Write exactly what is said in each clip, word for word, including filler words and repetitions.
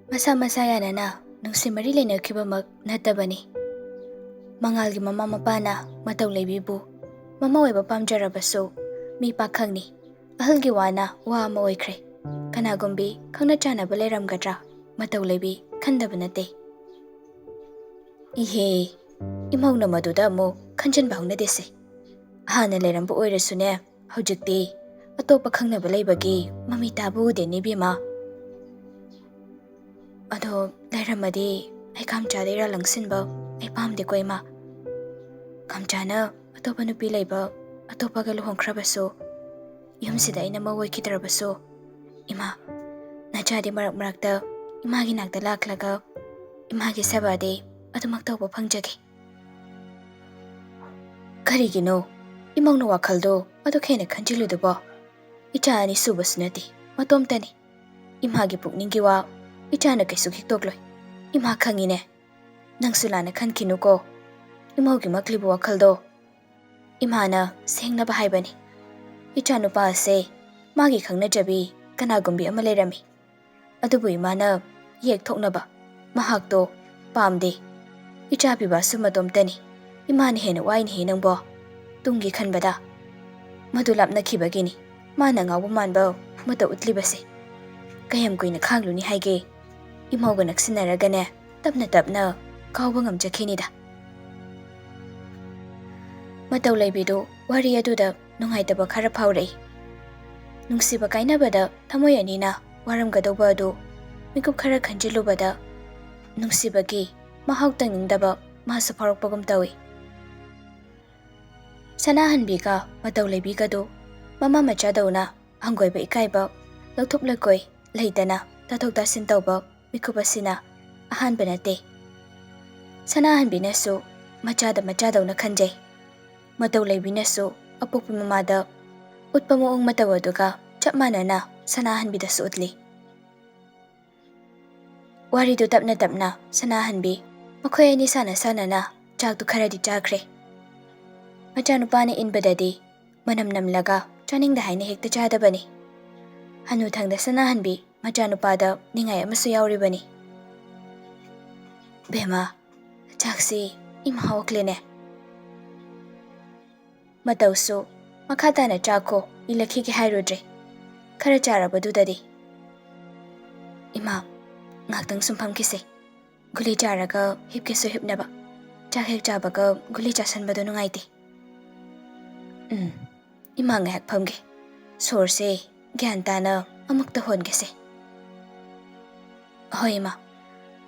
ꯃꯁꯥ ꯃꯁꯥ ꯌꯥꯅꯅ ꯅꯨꯡꯁꯤ ꯃꯔꯤ ꯂꯩꯅꯈꯤꯕꯃꯛ ꯅꯠꯇꯕꯅꯤ꯫ ꯃꯉꯥꯜꯒꯤ ꯃꯃꯥ ꯃꯄꯥꯅ ꯃꯇꯧ ꯂꯩꯕꯤꯕꯨ ꯃꯃꯥ ꯑꯣꯏꯕ ꯄꯥꯝꯖꯔꯕꯁꯨ, ꯃꯤ ꯄꯥꯈꯪꯅꯤ꯫ ꯑꯍꯜꯒꯤ ꯋꯥꯅ ꯋꯥ ꯑꯃ ꯑꯣꯏꯈ꯭ꯔꯦ꯫ ꯀꯅꯥꯒꯨꯝꯕꯤ ꯈꯪꯅ ꯆꯥꯟꯅꯕ ꯂꯩꯔꯝꯒꯗ꯭ꯔꯥ? ꯃꯇꯧ ꯂꯩꯕꯤ ꯈꯟꯗꯕ ꯅꯠꯇꯦ꯫ ꯏꯍꯦ, ꯏꯃꯧꯅ ꯃꯗꯨꯗ ꯑꯃꯨꯛ ꯈꯟꯖꯤꯟꯕ ꯍꯧꯅꯗꯦꯁꯦ꯫ ꯍꯥꯟꯅ ꯂꯩꯔꯝꯕ ꯑꯣꯏꯔꯁꯨꯅꯦ, ꯍꯧꯖꯤꯛꯇꯤ ꯑꯇꯣꯞꯄ ꯈꯪꯅꯕ ꯂꯩꯕꯒꯤ ꯃꯃꯤ ꯇꯥꯕ ꯎꯗꯦꯅꯦ, ꯏꯕꯦꯝꯃ꯫ ꯑꯗꯣ ꯂꯩꯔꯝꯃꯗꯤ ꯑꯩ ꯀꯥꯝꯆꯥꯗ ꯏꯔꯥ ꯂꯪꯁꯤꯟꯕ ꯑꯩ ꯄꯥꯝꯗꯦꯀꯣ, ꯏꯃꯥ꯫ ꯀꯥꯝꯆꯥꯅ ꯑꯇꯣꯞꯄ ꯅꯨꯄꯤ ꯂꯩꯕ, ꯑꯇꯣꯞꯄꯒ ꯂꯨꯍꯣꯡꯈ꯭ꯔꯕꯁꯨ, ꯌꯨꯝꯁꯤꯗ ꯑꯩꯅ ꯃꯧ ꯑꯣꯏꯈꯤꯗ꯭ꯔꯕꯁꯨ, ꯏꯃꯥ, ꯅꯆꯥꯗꯤ ꯃꯔꯛ ꯃꯔꯛꯇ ꯏꯃꯥꯒꯤ ꯅꯥꯛꯇ ꯂꯥꯛꯂꯒ ꯏꯃꯥꯒꯤ ꯁꯦꯕꯥꯗꯤ ꯑꯗꯨꯃꯛ ꯇꯧꯕ ꯐꯪꯖꯒꯦ꯫ ꯀꯔꯤꯒꯤꯅꯣ ꯏꯃꯧꯅ ꯋꯥꯈꯜꯗꯣ ꯑꯗꯨꯛ ꯍꯦꯟꯅ ꯈꯟꯖꯤꯜꯂꯤꯗꯨꯕꯣ? ꯏꯆꯥ ꯑꯅꯤ ꯁꯨꯕꯁꯨ ꯅꯠꯇꯦ, ꯃꯇꯣꯝꯇꯅꯤ꯫ ꯏꯃꯥꯒꯤ ꯄꯨꯛꯅꯤꯡꯒꯤ ꯋꯥ ꯏꯆꯥꯅ ꯀꯩꯁꯨ ꯈꯤꯛꯇꯣꯛꯂꯣꯏ꯫ ꯏꯃꯥ ꯈꯪꯉꯤꯅꯦ꯫ ꯅꯪꯁꯨ ꯂꯥꯟꯅ ꯈꯟꯈꯤꯅꯨꯀꯣ꯫ ꯏꯃꯧꯒꯤ ꯃꯛꯂꯤꯕ ꯋꯥꯈꯜꯗꯣ ꯏꯃꯥꯅ ꯁꯦꯡꯅꯕ ꯍꯥꯏꯕꯅꯤ꯫ ꯏꯆꯥꯅꯨꯄꯥ ꯑꯁꯦ ꯃꯥꯒꯤ ꯈꯪꯅꯖꯕꯤ ꯀꯅꯥꯒꯨꯝꯕꯤ ꯑꯃ ꯂꯩꯔꯝꯃꯤ꯫ ꯑꯗꯨꯕꯨ ꯏꯃꯥꯅ ꯌꯦꯛ ꯊꯣꯛꯅꯕ ꯃꯍꯥꯛꯇꯣ ꯄꯥꯝꯗꯦ꯫ ꯏꯆꯥ ꯄꯤꯕꯁꯨ ꯃꯇꯣꯝꯇꯅꯤ꯫ ꯏꯃꯥꯅ ꯍꯦꯟꯅ ꯋꯥꯏꯅꯦꯍꯦ ꯅꯪꯕꯣ꯫ ꯇꯨꯡꯒꯤ ꯈꯟꯕꯗ꯫ ꯃꯗꯨ ꯂꯥꯞꯅꯈꯤꯕꯒꯤꯅꯤ ꯃꯥꯅ ꯉꯥꯎꯕ ꯃꯥꯟꯕ ꯃꯇꯧ ꯎꯠꯂꯤꯕꯁꯦ꯫ ꯀꯌꯥꯝ ꯀꯨꯏꯅ ꯈꯥꯡꯂꯨꯅꯤ ꯍꯥꯏꯒꯦ? ꯏꯃꯧꯒ ꯅꯛꯁꯤꯟꯅꯔꯒꯅꯦ, ꯇꯞꯅ ꯇꯞꯅ ꯀꯥꯎꯕ ꯉꯝꯖꯈꯤꯅꯤꯗ꯫ ꯃꯇꯧ ꯂꯩꯕꯤꯗꯨ ꯋꯥꯔꯤ ꯑꯗꯨꯗ ꯅꯨꯡꯉꯥꯏꯇꯕ ꯈꯔ ꯐꯥꯎꯔꯛꯏ꯫ ꯅꯨꯡꯁꯤꯕ ꯀꯥꯏꯅꯕꯗ ꯊꯃꯣꯏ ꯑꯅꯤꯅ ꯋꯥꯔꯝꯒꯗꯧꯕ ꯑꯗꯨ ꯃꯤꯀꯨꯞ ꯈꯔ ꯈꯟꯖꯤꯜꯂꯨꯕꯗ ꯅꯨꯡꯁꯤꯕꯒꯤ ꯃꯍꯥꯎ ꯇꯪꯅꯤꯡꯗꯕ ꯃꯥꯁꯨ ꯐꯥꯎꯔꯛꯄꯒꯨꯝ ꯇꯧꯏ꯫ ꯁꯅꯥꯍꯟꯕꯤꯒ ꯃꯇꯧ ꯂꯩꯕꯤꯒꯗꯨ ꯃꯃꯥ ꯃꯆꯥꯗꯧꯅ ꯍꯪꯒꯣꯏꯕ ꯏꯀꯥꯏꯕ, ꯂꯧꯊꯣꯛ ꯂꯣꯏꯀꯣꯏ ꯂꯩꯇꯅ ꯇꯥꯊꯣꯛ ꯇꯥꯁꯤꯟ ꯇꯧꯕ ꯃꯤꯀꯨꯞ ꯑꯁꯤꯅ ꯑꯍꯥꯟꯕ ꯅꯠꯇꯦ꯫ ꯁꯅꯥꯍꯟꯕꯤꯅꯁꯨ ꯃꯆꯥꯗ ꯃꯆꯥꯗꯧꯅ ꯈꯟꯖꯩ꯫ ꯃꯇꯧ ꯂꯩꯕꯤꯅꯁꯨ ꯑꯄꯣꯛꯄ ꯃꯃꯥꯗ ꯎꯠꯄ ꯃꯑꯣꯡ ꯃꯇꯧ ꯑꯗꯨꯒ ꯆꯞ ꯃꯥꯟꯅꯅ ꯁꯅꯥꯍꯟꯕꯤꯗꯁꯨ ꯎꯠꯂꯤ꯫ ꯋꯥꯔꯤꯗꯨ ꯇꯞꯅ ꯇꯞꯅ ꯁꯅꯥꯍꯟꯕꯤ ꯃꯈꯣꯏ ꯑꯅꯤ ꯁꯥꯟꯅ ꯁꯥꯟꯅꯅ ꯆꯥꯛꯇꯨ ꯈꯔꯗꯤ ꯆꯥꯈ꯭ꯔꯦ꯫ ꯃꯆꯥꯅꯨꯄꯥꯅ ꯏꯟꯕꯗꯗꯤ ꯃꯅꯝ ꯅꯝꯂꯒ ꯆꯥꯅꯤꯡꯗꯦ ꯍꯥꯏꯅ ꯍꯦꯛꯇ ꯆꯥꯗꯕꯅꯤ꯫ ꯍꯅꯨꯊꯪꯗ ꯁꯅꯥꯍꯟꯕꯤ ꯃꯆꯥꯅꯨꯄꯥꯗ ꯅꯤꯡꯉꯥꯏ ꯑꯃꯁꯨ ꯌꯥꯎꯔꯤꯕꯅꯤ꯫ "ꯕꯦꯝꯃ, ꯆꯥꯛꯁꯤ ꯏꯃꯥ ꯑꯣꯛꯂꯦꯅꯦ꯫ ꯃꯇꯧꯁꯨ ꯃꯈꯥ ꯇꯥꯅ ꯆꯥꯛꯈꯣ, ꯏꯜꯂꯛꯈꯤꯒꯦ ꯍꯥꯏꯔꯨꯗ꯭ꯔꯦ꯫ ꯈꯔ ꯆꯥꯔꯕꯗꯨꯗꯗꯤ꯫ ꯏꯃꯥ, ꯉꯥꯛꯇꯪ ꯁꯨꯝ ꯐꯝꯈꯤꯁꯦ꯫ ꯒꯨꯂꯤ ꯆꯥꯔꯒ ꯍꯤꯞꯀꯦꯁꯨ ꯍꯤꯞꯅꯕ꯫ ꯆꯥꯛ ꯍꯦꯛ ꯆꯥꯕꯒ ꯒꯨꯂꯤ ꯆꯥꯁꯟꯕꯗꯣ ꯅꯨꯡꯉꯥꯏꯇꯦ꯫ ꯎꯝ, ꯏꯃꯥ ꯉꯥꯏꯍꯥꯛ ꯐꯝꯒꯦ꯫ ꯁꯣꯔꯁꯦ ꯒ꯭ꯌꯥꯟ ꯇꯥꯅ ꯑꯃꯨꯛꯇ ꯍꯣꯟꯒꯦꯁꯦ꯫" "ꯍꯣꯏ ꯏꯃꯥ,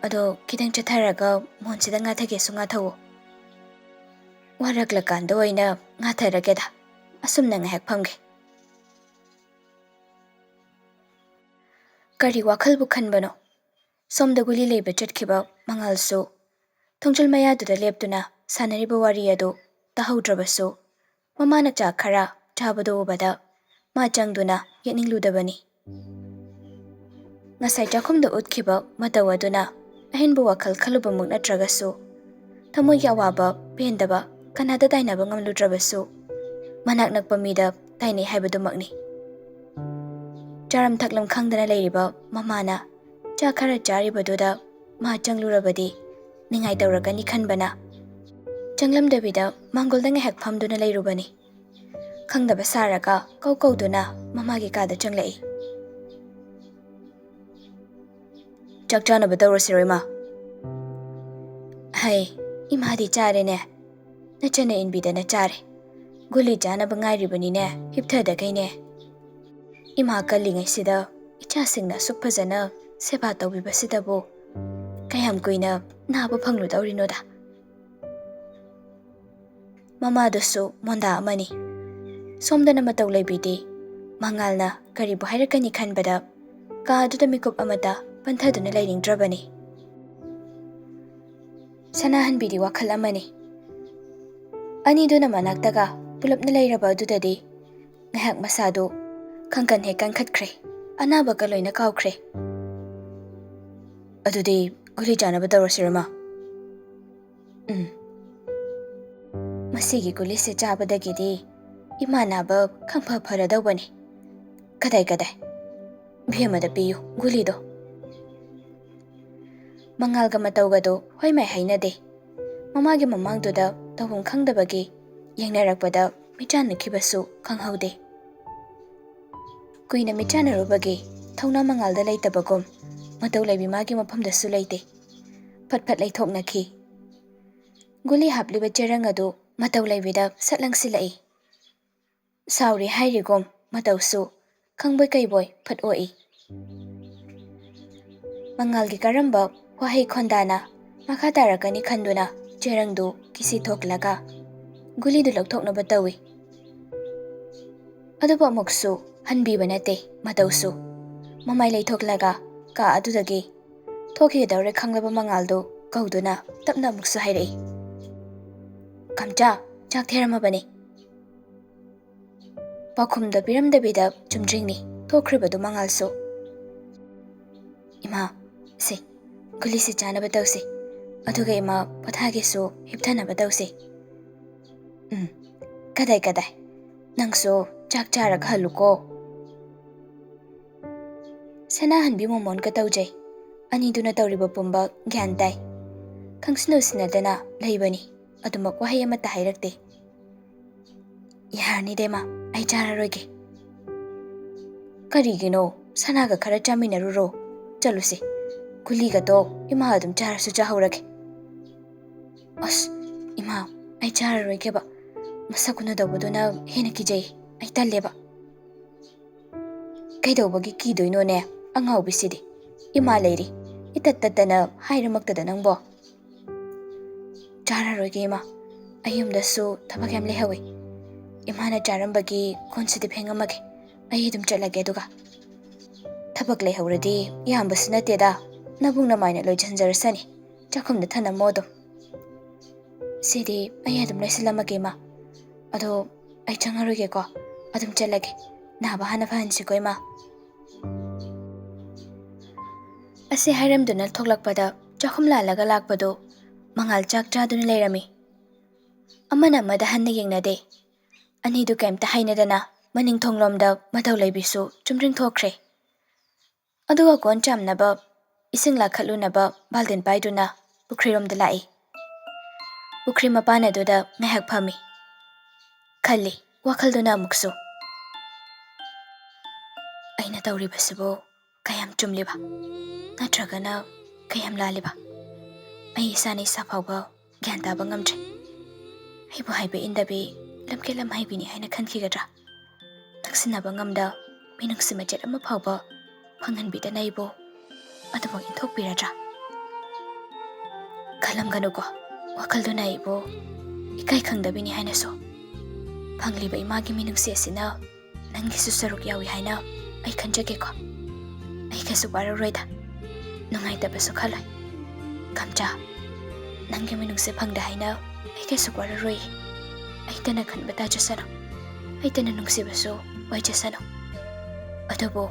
ꯑꯗꯣ ꯈꯤꯇꯪ ꯆꯠꯊꯔꯒ ꯃꯣꯟꯁꯤꯗ ꯉꯥꯊꯒꯦꯁꯨ ꯉꯥꯊꯧꯋꯣ꯫" "ꯋꯥꯔꯛꯂꯀꯥꯟꯗ ꯑꯣꯏꯅ ꯉꯥꯊꯔꯒꯦꯗ, ꯑꯁꯨꯝꯅ ꯉꯥꯏꯍꯥꯛ ꯐꯝꯒꯦ꯫" ꯀꯔꯤ ꯋꯥꯈꯜꯕꯨ ꯈꯟꯕꯅꯣ? ꯁꯣꯝꯗ ꯒꯨꯂꯤ ꯂꯩꯕ ꯆꯠꯈꯤꯕ ꯃꯉꯥꯜꯁꯨ ꯊꯣꯡꯖꯤꯜ ꯃꯌꯥꯗꯨꯗ ꯂꯦꯞꯇꯨꯅ ꯁꯥꯟꯅꯔꯤꯕ ꯋꯥꯔꯤ ꯑꯗꯨ ꯇꯥꯍꯧꯗ꯭ꯔꯕꯁꯨ, ꯃꯃꯥꯅ ꯆꯥ ꯈꯔ ꯆꯥꯕꯗꯨ ꯎꯕꯗ ꯃꯥ ꯆꯪꯗꯨꯅ ꯌꯦꯠꯅꯤꯡꯂꯨꯗꯕꯅꯤ꯫ ꯉꯁꯥꯏ ꯆꯥꯛꯈꯨꯝꯗ ꯎꯠꯈꯤꯕ ꯃꯇꯧ ꯑꯗꯨꯅ ꯑꯍꯦꯟꯕ ꯋꯥꯈꯜ ꯈꯜꯂꯨꯕꯃꯛ ꯅꯠꯇ꯭ꯔꯒꯁꯨ, ꯊꯃꯣꯏꯒꯤ ꯑꯋꯥꯕ ꯄꯦꯟꯗꯕ ꯀꯅꯥꯗ ꯇꯥꯏꯅꯕ ꯉꯝꯂꯨꯗ꯭ꯔꯕꯁꯨ, ꯃꯅꯥꯛ ꯅꯛꯄ ꯃꯤꯗ ꯇꯥꯏꯅꯩ ꯍꯥꯏꯕꯗꯨꯃꯛꯅꯤ꯫ ꯆꯥꯔꯝ ꯊꯛꯂꯝ ꯈꯪꯗꯅ ꯂꯩꯔꯤꯕ ꯃꯃꯥꯅ ꯆꯥ ꯈꯔ ꯆꯥꯔꯤꯕꯗꯨꯗ ꯃꯥ ꯆꯪꯂꯨꯔꯕꯗꯤ ꯅꯤꯡꯉꯥꯏ ꯇꯧꯔꯒꯅꯤ ꯈꯟꯕꯅ, ꯆꯪꯂꯝꯗꯕꯤꯗ ꯃꯥꯡꯒꯣꯜꯗ ꯉꯥꯏꯍꯥꯛ ꯐꯝꯗꯨꯅ ꯂꯩꯔꯨꯕꯅꯤ꯫ ꯈꯪꯗꯕ ꯁꯥꯔꯒ ꯀꯧ ꯀꯧꯗꯨꯅ ꯃꯃꯥꯒꯤ ꯀꯥꯗ ꯆꯪꯂꯛꯏ꯫ "ꯆꯥꯛ ꯆꯥꯅꯕ ꯇꯧꯔꯁꯤꯔꯣ, ꯏꯃꯥ?" "ꯍꯩ, ꯏꯃꯥꯗꯤ ꯆꯥꯔꯦꯅꯦ꯫ ꯅꯆꯟꯅ ꯏꯟꯕꯤꯗꯅ ꯆꯥꯔꯦ꯫ ꯒꯨꯂꯤ ꯆꯥꯅꯕ ꯉꯥꯏꯔꯤꯕꯅꯤꯅꯦ, ꯍꯤꯞꯊꯗꯈꯩꯅꯦ꯫ ꯏꯃꯥ ꯀꯜꯂꯤꯉꯩꯁꯤꯗ ꯏꯆꯥꯁꯤꯡꯅ ꯑꯁꯨꯛ ꯐꯖꯅ ꯁꯦꯕꯥ ꯇꯧꯕꯤꯕꯁꯤꯗꯕꯨ ꯀꯌꯥꯝ ꯀꯨꯏꯅ ꯅꯥꯕ ꯐꯪꯂꯨꯗꯧꯔꯤꯅꯣꯗ꯫" ꯃꯃꯥꯗꯨꯁꯨ ꯃꯣꯟꯗꯥ ꯑꯃꯅꯤ꯫ ꯁꯣꯝꯗꯅ ꯃꯇꯧ ꯂꯩꯕꯤꯗꯦ꯫ ꯃꯉꯥꯜꯅ ꯀꯔꯤꯕꯨ ꯍꯥꯏꯔꯛꯀꯅꯤ ꯈꯟꯕꯗ ꯀꯥ ꯑꯗꯨꯗ ꯃꯤꯀꯨꯞ ꯑꯃꯠꯇ ꯄꯟꯊꯗꯨꯅ ꯂꯩꯅꯤꯡꯗ꯭ꯔꯕꯅꯤ꯫ ꯁꯅꯥꯍꯟꯕꯤꯗꯤ ꯋꯥꯈꯜ ꯑꯃꯅꯤ꯫ ꯑꯅꯤꯗꯨꯅ ꯃꯅꯥꯛꯇꯒ ꯄꯨꯂꯞꯅ ꯂꯩꯔꯕ ꯑꯗꯨꯗꯗꯤ ꯉꯥꯏꯍꯥꯛ ꯃꯁꯥꯗꯨ ꯈꯪꯀꯟ ꯍꯦꯛ ꯀꯟꯈꯠꯈ꯭ꯔꯦ꯫ ꯑꯅꯥꯕꯒ ꯂꯣꯏꯅ ꯀꯥꯎꯈ꯭ꯔꯦ꯫ "ꯑꯗꯨꯗꯤ ꯒꯨꯂꯤ ꯆꯥꯅꯕ ꯇꯧꯔꯁꯤꯔꯣ, ꯃꯥ?" "ꯎꯝ꯫ ꯃꯁꯤꯒꯤ ꯒꯨꯂꯤꯁꯦ ꯆꯥꯕꯗꯒꯤꯗꯤ ꯏꯃꯥ ꯅꯥꯕ ꯈꯪꯐ ꯐꯔꯗꯧꯕꯅꯤ꯫ ꯀꯗꯥꯏ ꯀꯗꯥꯏ?" ꯏꯕꯦꯝꯃꯗ ꯄꯤꯌꯨ ꯒꯨꯂꯤꯗꯣ꯫ ꯃꯉꯥꯜꯒ ꯃꯇꯧꯒꯗꯣ ꯍꯣꯏ ꯃꯥꯏ ꯍꯥꯏꯅꯗꯦ꯫ ꯃꯃꯥꯒꯤ ꯃꯃꯥꯡꯗꯨꯗ ꯇꯧꯐꯝ ꯈꯪꯗꯕꯒꯤ ꯌꯦꯡꯅꯔꯛꯄꯗ ꯃꯤꯠꯆꯥꯟꯅꯈꯤꯕꯁꯨ ꯈꯪꯍꯧꯗꯦ꯫ ꯀꯨꯏꯅ ꯃꯤꯠꯆꯥꯟꯅꯔꯨꯕꯒꯤ ꯊꯧꯅꯥ ꯃꯉꯥꯜꯗ ꯂꯩꯇꯕꯒꯨꯝ ꯃꯇꯧ ꯂꯩꯕꯤ ꯃꯥꯒꯤ ꯃꯐꯝꯗꯁꯨ ꯂꯩꯇꯦ꯫ ꯐꯠ ꯐꯠ ꯂꯩꯊꯣꯛꯅꯈꯤ꯫ ꯒꯨꯂꯤ ꯍꯥꯞꯂꯤꯕ ꯆꯦꯔꯪ ꯑꯗꯨ ꯃꯇꯧ ꯂꯩꯕꯤꯗ ꯁꯠ ꯂꯪꯁꯤꯜꯂꯛꯏ꯫ ꯁꯥꯎꯔꯤ ꯍꯥꯏꯔꯤꯒꯨꯝ ꯃꯇꯧꯁꯨ ꯈꯪꯕꯣꯏ ꯀꯩꯕꯣꯏ ꯐꯠ ꯑꯣꯛꯏ꯫ ꯃꯉꯥꯜꯒꯤ ꯀꯔꯝꯕ ꯋꯥꯍꯩ ꯈꯣꯟꯗꯥꯅ ꯃꯈꯥ ꯇꯥꯔꯛꯀꯅꯤ ꯈꯟꯗꯨꯅ ꯆꯦꯔꯪꯗꯨ ꯀꯤꯁꯤ ꯊꯣꯛꯂꯒ ꯒꯨꯂꯤꯗꯨ ꯂꯧꯊꯣꯛꯅꯕ ꯇꯧꯏ꯫ ꯑꯗꯨꯕꯨ ꯑꯃꯨꯛꯁꯨ ꯍꯟꯕꯤꯕ ꯅꯠꯇꯦ ꯃꯇꯧꯁꯨ꯫ ꯃꯃꯥꯏ ꯂꯩꯊꯣꯛꯂꯒ ꯀꯥ ꯑꯗꯨꯗꯒꯤ ꯊꯣꯛꯈꯤꯒꯗꯧꯔꯦ ꯈꯪꯂꯕ ꯃꯉꯥꯜꯗꯨ ꯀꯧꯗꯨꯅ ꯇꯞꯅ ꯑꯃꯨꯛꯁꯨ ꯍꯥꯏꯔꯛꯏ, "ꯀꯝꯆꯥ, ꯆꯥꯛ ꯊꯦꯔꯝꯃꯕꯅꯤ꯫" ꯄꯥꯎꯈꯨꯝꯗ ꯄꯤꯔꯝꯗꯕꯤꯗ ꯆꯨꯝꯗ꯭ꯔꯤꯡꯅꯤ ꯊꯣꯛꯈ꯭ꯔꯤꯕꯗꯨ ꯃꯉꯥꯜꯁꯨ꯫ "ꯏꯃꯥ, ꯁꯦ, ꯒꯨꯂꯤꯁꯦ ꯆꯥꯅꯕ ꯇꯧꯁꯤ꯫ ꯑꯗꯨꯒ ꯏꯃꯥ ꯄꯣꯊꯥꯒꯦꯁꯨ ꯍꯤꯞꯊꯅꯕ ꯇꯧꯁꯤ꯫" "ꯎꯝ, ꯀꯗꯥꯏ ꯀꯗꯥꯏ꯫ ꯅꯪꯁꯨ ꯆꯥꯛ ꯆꯥꯔꯒ ꯍꯜꯂꯨꯀꯣ꯫" ꯁꯅꯥꯍꯟꯕꯤ ꯃꯣꯃꯣꯟꯒ ꯇꯧꯖꯩ꯫ ꯑꯅꯤꯗꯨꯅ ꯇꯧꯔꯤꯕ ꯄꯨꯝꯕ ꯒ꯭ꯌꯥꯟ ꯇꯥꯏ꯫ ꯈꯪꯁꯤꯟꯅ ꯎꯁꯤꯟꯅꯗꯅ ꯂꯩꯕꯅꯤ꯫ ꯑꯗꯨꯃꯛ ꯋꯥꯍꯩ ꯑꯃꯠꯇ ꯍꯥꯏꯔꯛꯇꯦ꯫ "ꯌꯥꯔꯅꯤꯗ ꯏꯃꯥ, ꯑꯩ ꯆꯥꯔꯔꯣꯏꯒꯦ꯫" "ꯀꯔꯤꯒꯤꯅꯣ? ꯁꯅꯥꯒ ꯈꯔ ꯆꯥꯃꯤꯟꯅꯔꯨꯔꯣ꯫ ꯆꯠꯂꯨꯁꯦ꯫ ꯒꯨꯂꯤꯒꯗꯣ ꯏꯃꯥ ꯑꯗꯨꯝ ꯆꯥꯔꯁꯨ ꯆꯥꯍꯧꯔꯒꯦ꯫" "ꯑꯁ, ꯏꯃꯥ, ꯑꯩ ꯆꯥꯔꯔꯣꯏꯒꯦꯕ꯫ ꯃꯁꯛ ꯎꯅꯗꯧꯕꯗꯨꯅ ꯍꯦꯟꯅ ꯀꯤꯖꯩ꯫ ꯑꯩ ꯇꯜꯂꯦꯕ꯫" "ꯀꯩꯗꯧꯕꯒꯤ ꯀꯤꯗꯣꯏꯅꯣꯅꯦ ꯑꯉꯥꯎꯕꯤꯁꯤꯗꯤ? ꯏꯃꯥ ꯂꯩꯔꯤ, ꯏꯇꯠ ꯇꯠꯇꯅ ꯍꯥꯏꯔꯃꯛꯇꯗ ꯅꯪꯕꯣ꯫" "ꯆꯥꯔꯔꯣꯏꯒꯦ ꯏꯃꯥ, ꯑꯩ ꯌꯨꯝꯗꯁꯨ ꯊꯕꯛ ꯌꯥꯝ ꯂꯩꯍꯧꯋꯤ꯫ ꯏꯃꯥꯅ ꯆꯥꯔꯝꯕꯒꯤ ꯀꯣꯟꯁꯤꯗꯤ ꯐꯦꯡꯉꯝꯃꯒꯦ, ꯑꯩ ꯑꯗꯨꯝ ꯆꯠꯂꯒꯦ꯫ ꯑꯗꯨꯒ ꯊꯕꯛ ꯂꯩꯍꯧꯔꯗꯤ ꯌꯥꯝꯕꯁꯨ ꯅꯠꯇꯦꯗ, ꯅꯕꯨꯡ ꯅꯃꯥꯏꯅ ꯂꯣꯏꯁꯤꯟꯖꯔꯁꯅꯤ, ꯆꯥꯛꯈꯨꯝꯗ ꯊꯅꯝꯃꯣ ꯑꯗꯨꯝ꯫" "ꯁꯤꯗꯤ ꯑꯩ ꯑꯗꯨꯝ ꯂꯣꯏꯁꯤꯜꯂꯝꯃꯒꯦ ꯏꯃꯥ꯫ ꯑꯗꯣ ꯑꯩ ꯆꯪꯉꯔꯣꯏꯒꯦꯀꯣ, ꯑꯗꯨꯝ ꯆꯠꯂꯒꯦ꯫ ꯅꯥꯕ ꯍꯥꯟꯅ ꯐꯍꯟꯁꯤꯀꯣ ꯏꯃꯥ꯫" ꯑꯁꯤ ꯍꯥꯏꯔꯝꯗꯨꯅ ꯊꯣꯛꯂꯛꯄꯗ ꯆꯥꯛꯈꯨꯝ ꯂꯥꯜꯂꯒ ꯂꯥꯛꯄꯗꯨ ꯃꯉꯥꯜ ꯆꯥꯛ ꯆꯥꯗꯨꯅ ꯂꯩꯔꯝꯃꯤ꯫ ꯑꯃꯅ ꯑꯃꯗ ꯍꯟꯅ ꯌꯦꯡꯅꯗꯦ꯫ ꯑꯅꯤꯗꯨ ꯀꯩꯝꯇ ꯍꯥꯏꯅꯗꯅ ꯃꯅꯤꯡ ꯊꯣꯡꯂꯣꯝꯗ ꯃꯇꯧ ꯂꯩꯕꯤꯁꯨ ꯆꯨꯝꯗ꯭ꯔꯤꯡ ꯊꯣꯛꯈ꯭ꯔꯦ꯫ ꯑꯗꯨꯒ ꯀꯣꯟ ꯆꯥꯝꯅꯕ ꯏꯁꯤꯡ ꯂꯥꯈꯠꯂꯨꯅꯕ ꯕꯥꯜꯇꯤꯟ ꯄꯥꯏꯗꯨꯅ ꯄꯨꯈ꯭ꯔꯤꯔꯣꯝꯗ ꯂꯥꯛꯏ꯫ ꯄꯨꯈ꯭ꯔꯤ ꯃꯄꯥꯟ ꯑꯗꯨꯗ ꯉꯥꯏꯍꯥꯛ ꯐꯝꯃꯤ꯫ ꯈꯜꯂꯤ, ꯋꯥꯈꯜꯗꯨꯅ ꯑꯃꯨꯛꯁꯨ, "ꯑꯩꯅ ꯇꯧꯔꯤꯕꯁꯤꯕꯨ ꯀꯌꯥꯝ ꯆꯨꯝꯂꯤꯕ? ꯅꯠꯇ꯭ꯔꯒꯅ ꯀꯌꯥꯝ ꯂꯥꯜꯂꯤꯕ? ꯑꯩ ꯏꯁꯥꯅ ꯏꯁꯥ ꯐꯥꯎꯕ ꯒ꯭ꯌꯥꯟ ꯇꯥꯕ ꯉꯝꯗ꯭ꯔꯦ꯫ ꯑꯩꯕꯨ ꯍꯥꯏꯕ ꯏꯟꯗꯕꯤ ꯂꯝꯀꯦꯠ ꯂꯝꯍꯩꯕꯤꯅꯤ ꯍꯥꯏꯅ ꯈꯟꯈꯤꯒꯗ꯭ꯔꯥ? ꯅꯛꯁꯤꯟꯅꯕ ꯉꯝꯗ ꯃꯤꯅꯨꯡꯁꯤ ꯃꯆꯦꯠ ꯑꯃ ꯐꯥꯎꯕ ꯐꯪꯍꯟꯕꯤꯗꯅ ꯑꯩꯕꯨ ꯑꯗꯨꯃꯛ ꯏꯟꯊꯣꯛꯄꯤꯔꯗ꯭ꯔꯥ?" ꯈꯜꯂꯝꯒꯅꯨꯀꯣ, ꯋꯥꯈꯜꯗꯨꯅ ꯑꯩꯕꯨ ꯏꯀꯥꯏ ꯈꯪꯗꯕꯤꯅꯤ ꯍꯥꯏꯅꯁꯨ꯫ ꯐꯪꯂꯤꯕ ꯏꯃꯥꯒꯤ ꯃꯤꯅꯨꯡꯁꯤ ꯑꯁꯤꯅ ꯅꯪꯒꯤꯁꯨ ꯁꯔꯨꯛ ꯌꯥꯎꯏ ꯍꯥꯏꯅ ꯑꯩ ꯈꯟꯖꯒꯦꯀꯣ꯫ ꯑꯩ ꯀꯩꯁꯨ ꯋꯥꯔꯧꯔꯣꯏꯗ, ꯅꯨꯡꯉꯥꯏꯇꯕꯁꯨ ꯈꯜꯂꯣꯏ꯫ ꯀꯝꯆꯥ, ꯅꯪꯒꯤ ꯃꯤꯅꯨꯡꯁꯤ ꯐꯪꯗꯦ ꯍꯥꯏꯅ ꯑꯩ ꯀꯩꯁꯨ ꯋꯥꯔꯧꯔꯣꯏ꯫ ꯑꯩꯇꯅ ꯈꯟꯕ ꯇꯥꯖꯁꯅꯨ, ꯑꯩꯇꯅ ꯅꯨꯡꯁꯤꯕꯁꯨ ꯑꯣꯏꯖꯁꯅꯨ꯫ ꯑꯗꯨꯕꯨ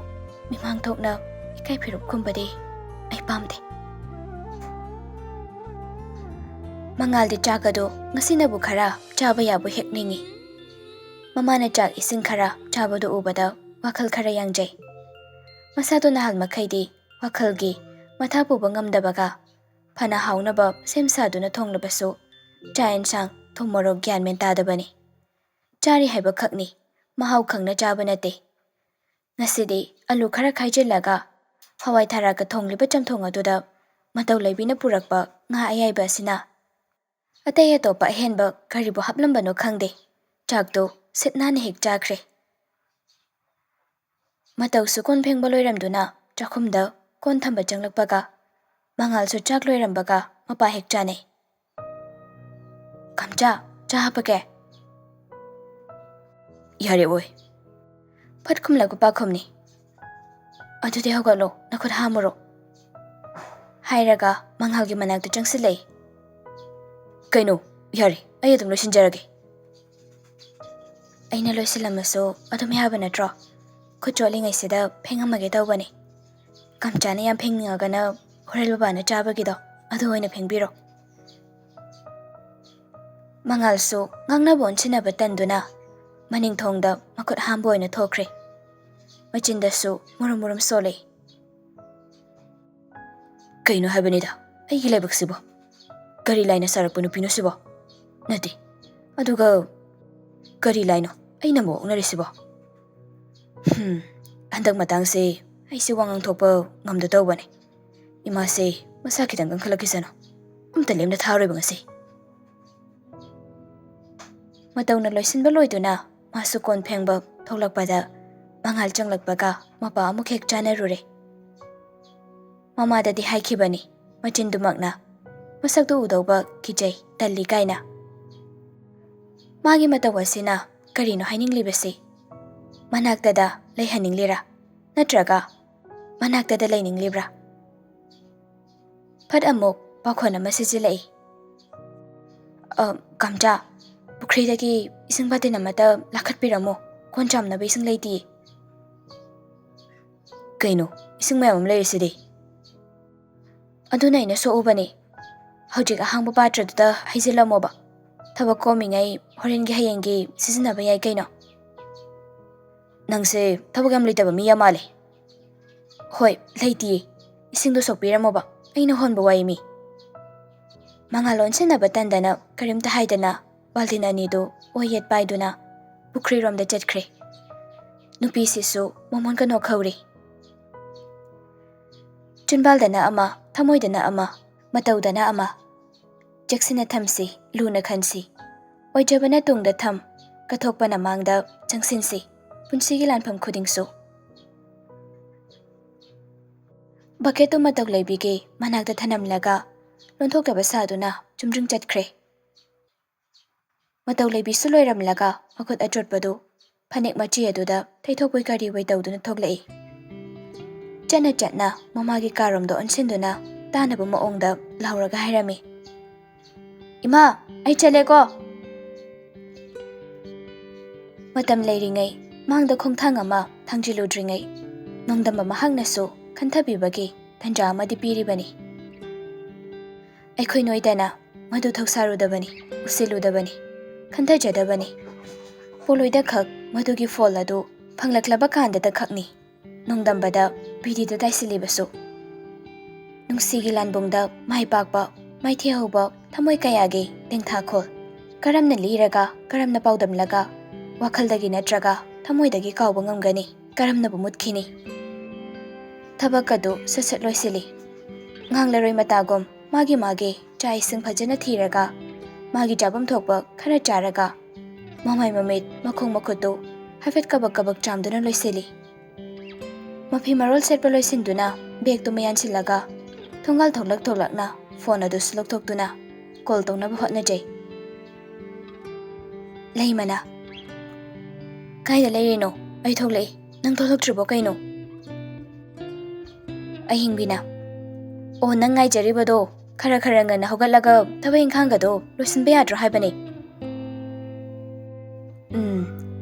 ꯃꯤꯃꯥꯡ ꯊꯣꯛꯅ ꯏꯀꯥꯏ ꯐꯤꯔꯨꯞ ꯈꯨꯝꯕꯗꯤ ꯑꯩ ꯄꯥꯝꯗꯦ꯫ ꯃꯉꯥꯜꯗꯤ ꯆꯥꯛ ꯑꯗꯨ ꯉꯁꯤꯅꯕꯨ ꯈꯔ ꯆꯥꯕ ꯌꯥꯕ ꯍꯦꯛ ꯅꯤꯡꯏ꯫ ꯃꯃꯥꯅ ꯆꯥꯛ ꯏꯁꯤꯡ ꯈꯔ ꯆꯥꯕꯗꯨ ꯎꯕꯗ ꯋꯥꯈꯜ ꯈꯔ ꯌꯥꯡꯖꯩ꯫ ꯃꯁꯥꯗꯣ ꯅꯍꯥꯟ ꯃꯈꯩꯗꯤ ꯋꯥꯈꯜꯒꯤ ꯃꯊꯥ ꯄꯨꯕ ꯉꯝꯗꯕꯒ ꯐꯅ ꯍꯥꯎꯅꯕ ꯁꯦꯝ ꯁꯥꯗꯨꯅ ꯊꯣꯡꯂꯕꯁꯨ ꯆꯥꯛ ꯌꯦꯟꯁꯥꯡ ꯊꯨꯝ ꯃꯣꯔꯣꯛ ꯒ꯭ꯌꯥꯟ ꯃꯦꯟ ꯇꯥꯗꯕꯅꯤ꯫ ꯆꯥꯔꯤ ꯍꯥꯏꯕ ꯈꯛꯅꯤ, ꯃꯍꯥꯎ ꯈꯪꯅ ꯆꯥꯕ ꯅꯠꯇꯦ꯫ ꯉꯁꯤꯗꯤ ꯑꯂꯨ ꯈꯔ ꯈꯥꯏꯖꯤꯜꯂꯒ ꯍꯋꯥꯏ ꯊꯔꯥꯛꯀ ꯊꯣꯡꯂꯤꯕ ꯆꯝꯊꯣꯡ ꯑꯗꯨꯗ ꯃꯇꯧ ꯂꯩꯕꯤꯅ ꯄꯨꯔꯛꯄ ꯉꯥ ꯑꯌꯥꯏꯕ ꯑꯁꯤꯅ ꯑꯇꯩ ꯑꯇꯣꯞꯄ ꯑꯍꯦꯟꯕ ꯀꯔꯤꯕꯨ ꯍꯥꯞꯂꯝꯕꯅꯣ ꯈꯪꯗꯦ, ꯆꯥꯛꯇꯨ ꯁꯤꯠ ꯅꯥꯟꯅ ꯍꯦꯛ ꯆꯥꯈ꯭ꯔꯦ꯫ ꯃꯇꯧꯁꯨ ꯀꯣꯟ ꯐꯦꯡꯕ ꯂꯣꯏꯔꯝꯗꯨꯅ ꯆꯥꯛꯈꯨꯝꯗ ꯀꯣꯟ ꯊꯝꯕ ꯆꯪꯂꯛꯄꯒ ꯃꯉꯥꯜꯁꯨ ꯆꯥꯛ ꯂꯣꯏꯔꯝꯕꯒ ꯃꯄꯥ ꯍꯦꯛ ꯆꯥꯅꯩ꯫ "ꯀꯝꯆꯥ, ꯆꯥ ꯍꯥꯞꯄꯒꯦ?" "ꯌꯥꯔꯦ ꯑꯣꯏ꯫" ꯐꯠ ꯈꯨꯝꯂꯛꯄ ꯄꯥꯈꯨꯝꯅꯤ꯫ "ꯑꯗꯨꯗꯤ ꯍꯧꯒꯠꯂꯣ, ꯅꯈꯨꯠ ꯍꯥꯝꯃꯨꯔꯣ," ꯍꯥꯏꯔꯒ ꯃꯉꯥꯜꯒꯤ ꯃꯅꯥꯛꯇ ꯆꯪꯁꯤꯜꯂꯛꯏ꯫ "ꯀꯩꯅꯣ? ꯌꯥꯔꯦ, ꯑꯩ ꯑꯗꯨꯝ ꯂꯣꯏꯁꯤꯟꯖꯔꯒꯦ꯫" "ꯑꯩꯅ ꯂꯣꯏꯁꯤꯜꯂꯝꯃꯁꯨ ꯑꯗꯨꯝ ꯌꯥꯕ ꯅꯠꯇ꯭ꯔꯣ? ꯈꯨꯠ ꯆꯣꯠꯂꯤꯉꯩꯁꯤꯗ ꯐꯦꯡꯉꯝꯃꯒꯦ ꯇꯧꯕꯅꯤ꯫ ꯀꯝꯆꯥꯅ ꯌꯥꯝ ꯐꯦꯡꯅꯤꯡꯉꯒꯅ ꯍꯣꯔꯦꯟ ꯕꯕꯥꯅ ꯆꯥꯕꯒꯤꯗꯣ ꯑꯗꯨ ꯑꯣꯏꯅ ꯐꯦꯡꯕꯤꯔꯣ꯫" ꯃꯉꯥꯜꯁꯨ ꯉꯥꯡꯅꯕ ꯑꯣꯟꯁꯤꯟꯅꯕ ꯇꯟꯗꯨꯅ ꯃꯅꯤꯡ ꯊꯣꯡꯗ ꯃꯈꯨꯠ ꯍꯥꯝꯕ ꯑꯣꯏꯅ ꯊꯣꯛꯈ꯭ꯔꯦ꯫ ꯃꯆꯤꯟꯗꯁꯨ ꯃꯨꯔꯨꯝ ꯃꯨꯔꯨꯝ ꯁꯣꯜꯂꯤ꯫ ꯀꯩꯅꯣ ꯍꯥꯏꯕꯅꯤꯗ, ꯑꯩꯒꯤ ꯂꯥꯏꯕꯛꯁꯤꯕꯣ? ꯀꯔꯤ ꯂꯥꯏꯅ ꯁꯥꯔꯛꯄ ꯅꯨꯄꯤꯅꯣ ꯁꯤꯕꯣ? ꯅꯠꯇꯦ, ꯑꯗꯨꯒ ꯀꯔꯤ ꯂꯥꯏꯅꯣ ꯑꯩꯅ ꯑꯃꯨꯛ ꯑꯣꯛꯅꯔꯤꯁꯤꯕꯣ? ꯍꯝ, ꯍꯟꯗꯛ ꯃꯇꯥꯡꯁꯦ ꯑꯩꯁꯦ ꯋꯥ ꯉꯥꯡꯊꯣꯛꯄ ꯉꯝꯗ ꯇꯧꯕꯅꯦ꯫ ꯏꯃꯥꯁꯦ ꯃꯁꯥ ꯈꯤꯇꯪ ꯀꯟꯈꯠꯂꯛꯈꯤꯁꯅꯨ, ꯑꯝꯇ ꯂꯦꯝꯅ ꯊꯥꯔꯣꯏꯕ ꯉꯁꯤ꯫ ꯃꯇꯧꯅ ꯂꯣꯏꯁꯤꯟꯕ ꯂꯣꯏꯗꯨꯅ ꯃꯥꯁꯨ ꯀꯣꯟ ꯐꯦꯡꯕ ꯊꯣꯛꯂꯛꯄꯗ, ꯃꯉꯥꯜ ꯆꯪꯂꯛꯄꯒ ꯃꯄꯥ ꯑꯃꯨꯛ ꯍꯦꯛ ꯆꯥꯅꯔꯨꯔꯦ꯫ ꯃꯃꯥꯗꯗꯤ ꯍꯥꯏꯈꯤꯕꯅꯤ ꯃꯆꯤꯟꯗꯨꯃꯛꯅ, ꯃꯁꯛꯇꯨ ꯎꯗꯧꯕ ꯀꯤꯖꯩ, ꯇꯜꯂꯤ ꯀꯥꯏꯅ꯫ ꯃꯥꯒꯤ ꯃꯇꯧ ꯑꯁꯤꯅ ꯀꯔꯤꯅꯣ ꯍꯥꯏꯅꯤꯡꯂꯤꯕꯁꯤ? ꯃꯅꯥꯛꯇꯗ ꯂꯩꯍꯟꯅꯤꯡꯂꯤꯔꯥ? ꯅꯠꯇ꯭ꯔꯒ ꯃꯅꯥꯛꯇꯗ ꯂꯩꯅꯤꯡꯂꯤꯕ꯭ꯔꯥ? ꯐꯠ ꯑꯃꯨꯛ ꯄꯥꯈꯣꯟ ꯑꯃ ꯁꯤꯖꯤꯜꯂꯛꯏ꯫ "ꯑ, ꯀꯥꯝꯆꯥ, ꯄꯨꯈ꯭ꯔꯤꯗꯒꯤ ꯏꯁꯤꯡ ꯕꯥꯇꯤꯟ ꯑꯃꯇ ꯂꯥꯈꯠꯄꯤꯔꯝꯃꯣ, ꯀꯣꯟ ꯆꯥꯝꯅꯕ ꯏꯁꯤꯡ ꯂꯩꯇꯤꯌꯦ꯫" "ꯀꯩꯅꯣ, ꯏꯁꯤꯡ ꯃꯌꯥꯝ ꯑꯃ ꯂꯩꯔꯤꯁꯤꯗꯤ?" "ꯑꯗꯨꯅ ꯑꯩꯅ ꯁꯣꯛꯎꯕꯅꯤ꯫ ꯍꯧꯖꯤꯛ ꯑꯍꯥꯡꯕ ꯄꯥꯇ꯭ꯔꯗꯨꯗ ꯍꯩꯖꯤꯜꯂꯝꯃꯣꯕ꯫ ꯊꯕꯛ ꯀꯣꯝꯃꯤꯉꯩ ꯍꯣꯔꯦꯟꯒꯤ ꯍꯌꯦꯡꯒꯤ ꯁꯤꯖꯤꯟꯅꯕ ꯌꯥꯏ ꯀꯩꯅꯣ꯫" "ꯅꯪꯁꯦ ꯊꯕꯛ ꯌꯥꯝ ꯂꯩꯇꯕ ꯃꯤ ꯌꯥꯝ ꯃꯥꯜꯂꯦ꯫" "ꯍꯣꯏ, ꯂꯩꯇꯤꯌꯦ꯫ ꯏꯁꯤꯡꯗꯣ ꯁꯣꯛꯄꯤꯔꯝꯃꯣꯕ, ꯑꯩꯅ ꯍꯣꯟꯕ ꯋꯥꯏ ꯃꯤ꯫" ꯃꯉꯥꯜ ꯑꯣꯟꯁꯤꯟꯅꯕ ꯇꯟꯗꯅ ꯀꯔꯤꯝꯇ ꯍꯥꯏꯗꯅ ꯕꯥꯜꯇꯤꯟ ꯑꯅꯤꯗꯨ ꯑꯣꯏ ꯌꯦꯠ ꯄꯥꯏꯗꯨꯅ ꯄꯨꯈ꯭ꯔꯤꯔꯣꯝꯗ ꯆꯠꯈ꯭ꯔꯦ꯫ ꯅꯨꯄꯤꯁꯤꯁꯨ ꯃꯃꯣꯟꯒ ꯅꯣꯛꯍꯧꯔꯤ꯫ ꯆꯤꯟꯕꯥꯜꯗꯅ ꯑꯃ, ꯊꯃꯣꯏꯗꯅ ꯑꯃ, ꯃꯇꯧꯗꯅ ꯑꯃ꯫ ꯆꯦꯛꯁꯤꯟꯅ ꯊꯝꯁꯤ, ꯂꯨꯅ ꯈꯟꯁꯤ꯫ ꯑꯣꯏꯖꯕꯅ ꯇꯨꯡꯗ ꯊꯝ, ꯀꯠꯊꯣꯛꯄꯅ ꯃꯥꯡꯗ ꯆꯪꯁꯤꯟꯁꯤ, ꯄꯨꯟꯁꯤꯒꯤ ꯂꯥꯟꯐꯝ ꯈꯨꯗꯤꯡꯁꯨ꯫ ꯕꯛꯀꯦꯠꯇꯨ ꯃꯇꯧ ꯂꯩꯕꯤꯒꯤ ꯃꯅꯥꯛꯇ ꯊꯅꯝꯂꯒ ꯂꯣꯟꯊꯣꯛꯇꯕ ꯁꯥꯗꯨꯅ ꯆꯨꯝꯗ꯭ꯔꯤꯡ ꯆꯠꯈ꯭ꯔꯦ꯫ ꯃꯇꯧ ꯂꯩꯕꯤꯁꯨ ꯂꯣꯏꯔꯝꯂꯒ ꯃꯈꯨꯠ ꯑꯆꯣꯠꯄꯗꯨ ꯐꯅꯦꯛ ꯃꯆꯤ ꯑꯗꯨꯗ ꯇꯩꯊꯣꯛꯄꯣꯏ ꯀꯔꯤꯕꯣꯏ ꯇꯧꯗꯨꯅ ꯊꯣꯛꯂꯛꯏ꯫ ꯆꯠꯅ ꯆꯠꯅ ꯃꯃꯥꯒꯤ ꯀꯥꯔꯣꯝꯗ ꯑꯣꯟꯁꯤꯟꯗꯨꯅ ꯇꯥꯅꯕ ꯃꯑꯣꯡꯗ ꯂꯥꯎꯔꯒ ꯍꯥꯏꯔꯝꯃꯤ, "ꯏꯃꯥ, ꯑꯩ ꯆꯠꯂꯦꯀꯣ꯫" ꯃꯇꯝ ꯂꯩꯔꯤꯉꯩ ꯃꯥꯡꯗ ꯈꯣꯡꯊꯥꯡ ꯑꯃ ꯊꯥꯡꯖꯤꯜꯂꯨꯗ꯭ꯔꯤꯉꯩ ꯅꯣꯡꯗꯝꯕ ꯃꯍꯥꯛꯅꯁꯨ ꯈꯟꯊꯕꯤꯕꯒꯤ ꯇꯟꯖꯥ ꯑꯃꯗꯤ ꯄꯤꯔꯤꯕꯅꯤ꯫ ꯑꯩꯈꯣꯏ ꯅꯣꯏꯗꯅ ꯃꯗꯨ ꯊꯧꯁꯥꯔꯨꯗꯕꯅꯤ, ꯎꯁꯤꯜꯂꯨꯗꯕꯅꯤ, ꯈꯟꯊꯖꯗꯕꯅꯤ꯫ ꯄꯣꯂꯣꯏꯗ ꯈꯛ ꯃꯗꯨꯒꯤ ꯐꯣꯜ ꯑꯗꯨ ꯐꯪꯂꯛꯂꯕ ꯀꯥꯟꯗꯇ ꯈꯛꯅꯤ ꯅꯣꯡꯗꯝꯕꯗ ꯄꯤꯔꯤꯗ ꯇꯥꯏꯁꯤꯜꯂꯤꯕꯁꯨ꯫ ꯄꯨꯟꯁꯤꯒꯤ ꯂꯥꯟꯕꯨꯡꯗ ꯃꯥꯏ ꯄꯥꯛꯄ, ꯃꯥꯏꯊꯤꯍꯧꯕ ꯊꯃꯣꯏ ꯀꯌꯥꯒꯤ ꯇꯦꯡꯊꯥꯈꯣꯜ ꯀꯔꯝꯅ ꯂꯤꯔꯒ, ꯀꯔꯝꯅ ꯄꯥꯎꯗꯝꯂꯒ ꯋꯥꯈꯜꯗꯒꯤ ꯅꯠꯇ꯭ꯔꯒ ꯊꯃꯣꯏꯗꯒꯤ ꯀꯥꯎꯕ ꯉꯝꯒꯅꯤ? ꯀꯔꯝꯅꯕꯨ ꯃꯨꯠꯈꯤꯅꯤ? ꯊꯕꯛ ꯑꯗꯨ ꯁꯠ ꯁꯠ ꯂꯣꯏꯁꯤꯜꯂꯤ꯫ ꯉꯥꯡꯂꯔꯣꯏ ꯃꯇꯥꯒꯨꯝ ꯃꯥꯒꯤ ꯃꯥꯒꯤ ꯆꯥꯛ ꯏꯁꯤꯡ ꯐꯖꯅ ꯊꯤꯔꯒ ꯃꯥꯒꯤ ꯆꯥꯐꯝ ꯊꯣꯛꯄ ꯈꯔ ꯆꯥꯔꯒ ꯃꯃꯥꯏ ꯃꯃꯤꯠ ꯃꯈꯣꯡ ꯃꯈꯨꯠꯇꯨ ꯍꯥꯏꯐꯦꯠ ꯀꯕꯛ ꯀꯕꯛ ꯆꯥꯝꯗꯨꯅ ꯂꯣꯏꯁꯤꯜꯂꯤ꯫ ꯃꯐꯤ ꯃꯔꯣꯜ ꯁꯦꯠꯄ ꯂꯣꯏꯁꯤꯟꯗꯨꯅ ꯕꯦꯒꯇꯨ ꯃꯌꯥꯟꯁꯤꯜꯂꯒ ꯊꯣꯡꯒꯥꯜ ꯊꯣꯛꯂꯛ ꯊꯣꯛꯂꯛꯅ ꯐꯣꯟ ꯑꯗꯨꯁꯨ ꯂꯧꯊꯣꯛꯇꯨꯅ ꯀꯣꯜ ꯇꯧꯅꯕ ꯍꯣꯠꯅꯖꯩ꯫ ꯂꯩꯃꯅ, "ꯀꯥꯏꯗ ꯂꯩꯔꯤꯅꯣ? ꯑꯩ ꯊꯣꯛꯂꯛꯏ꯫ ꯅꯪ ꯊꯣꯛꯂꯛꯇ꯭ꯔꯤꯕꯣ ꯀꯩꯅꯣ?" ꯑꯍꯤꯡꯕꯤꯅ, "ꯑꯣ, ꯅꯪ ꯉꯥꯏꯖꯔꯤꯕꯗꯣ ꯈꯔ ꯈꯔ ꯉꯟꯅ ꯍꯧꯒꯠꯂꯒ ꯊꯕꯛ ꯏꯪꯈꯥꯡꯒꯗꯣ ꯂꯣꯏꯁꯤꯟꯕ ꯌꯥꯗ꯭ꯔꯣ ꯍꯥꯏꯕꯅꯤ?" "ꯎꯝ,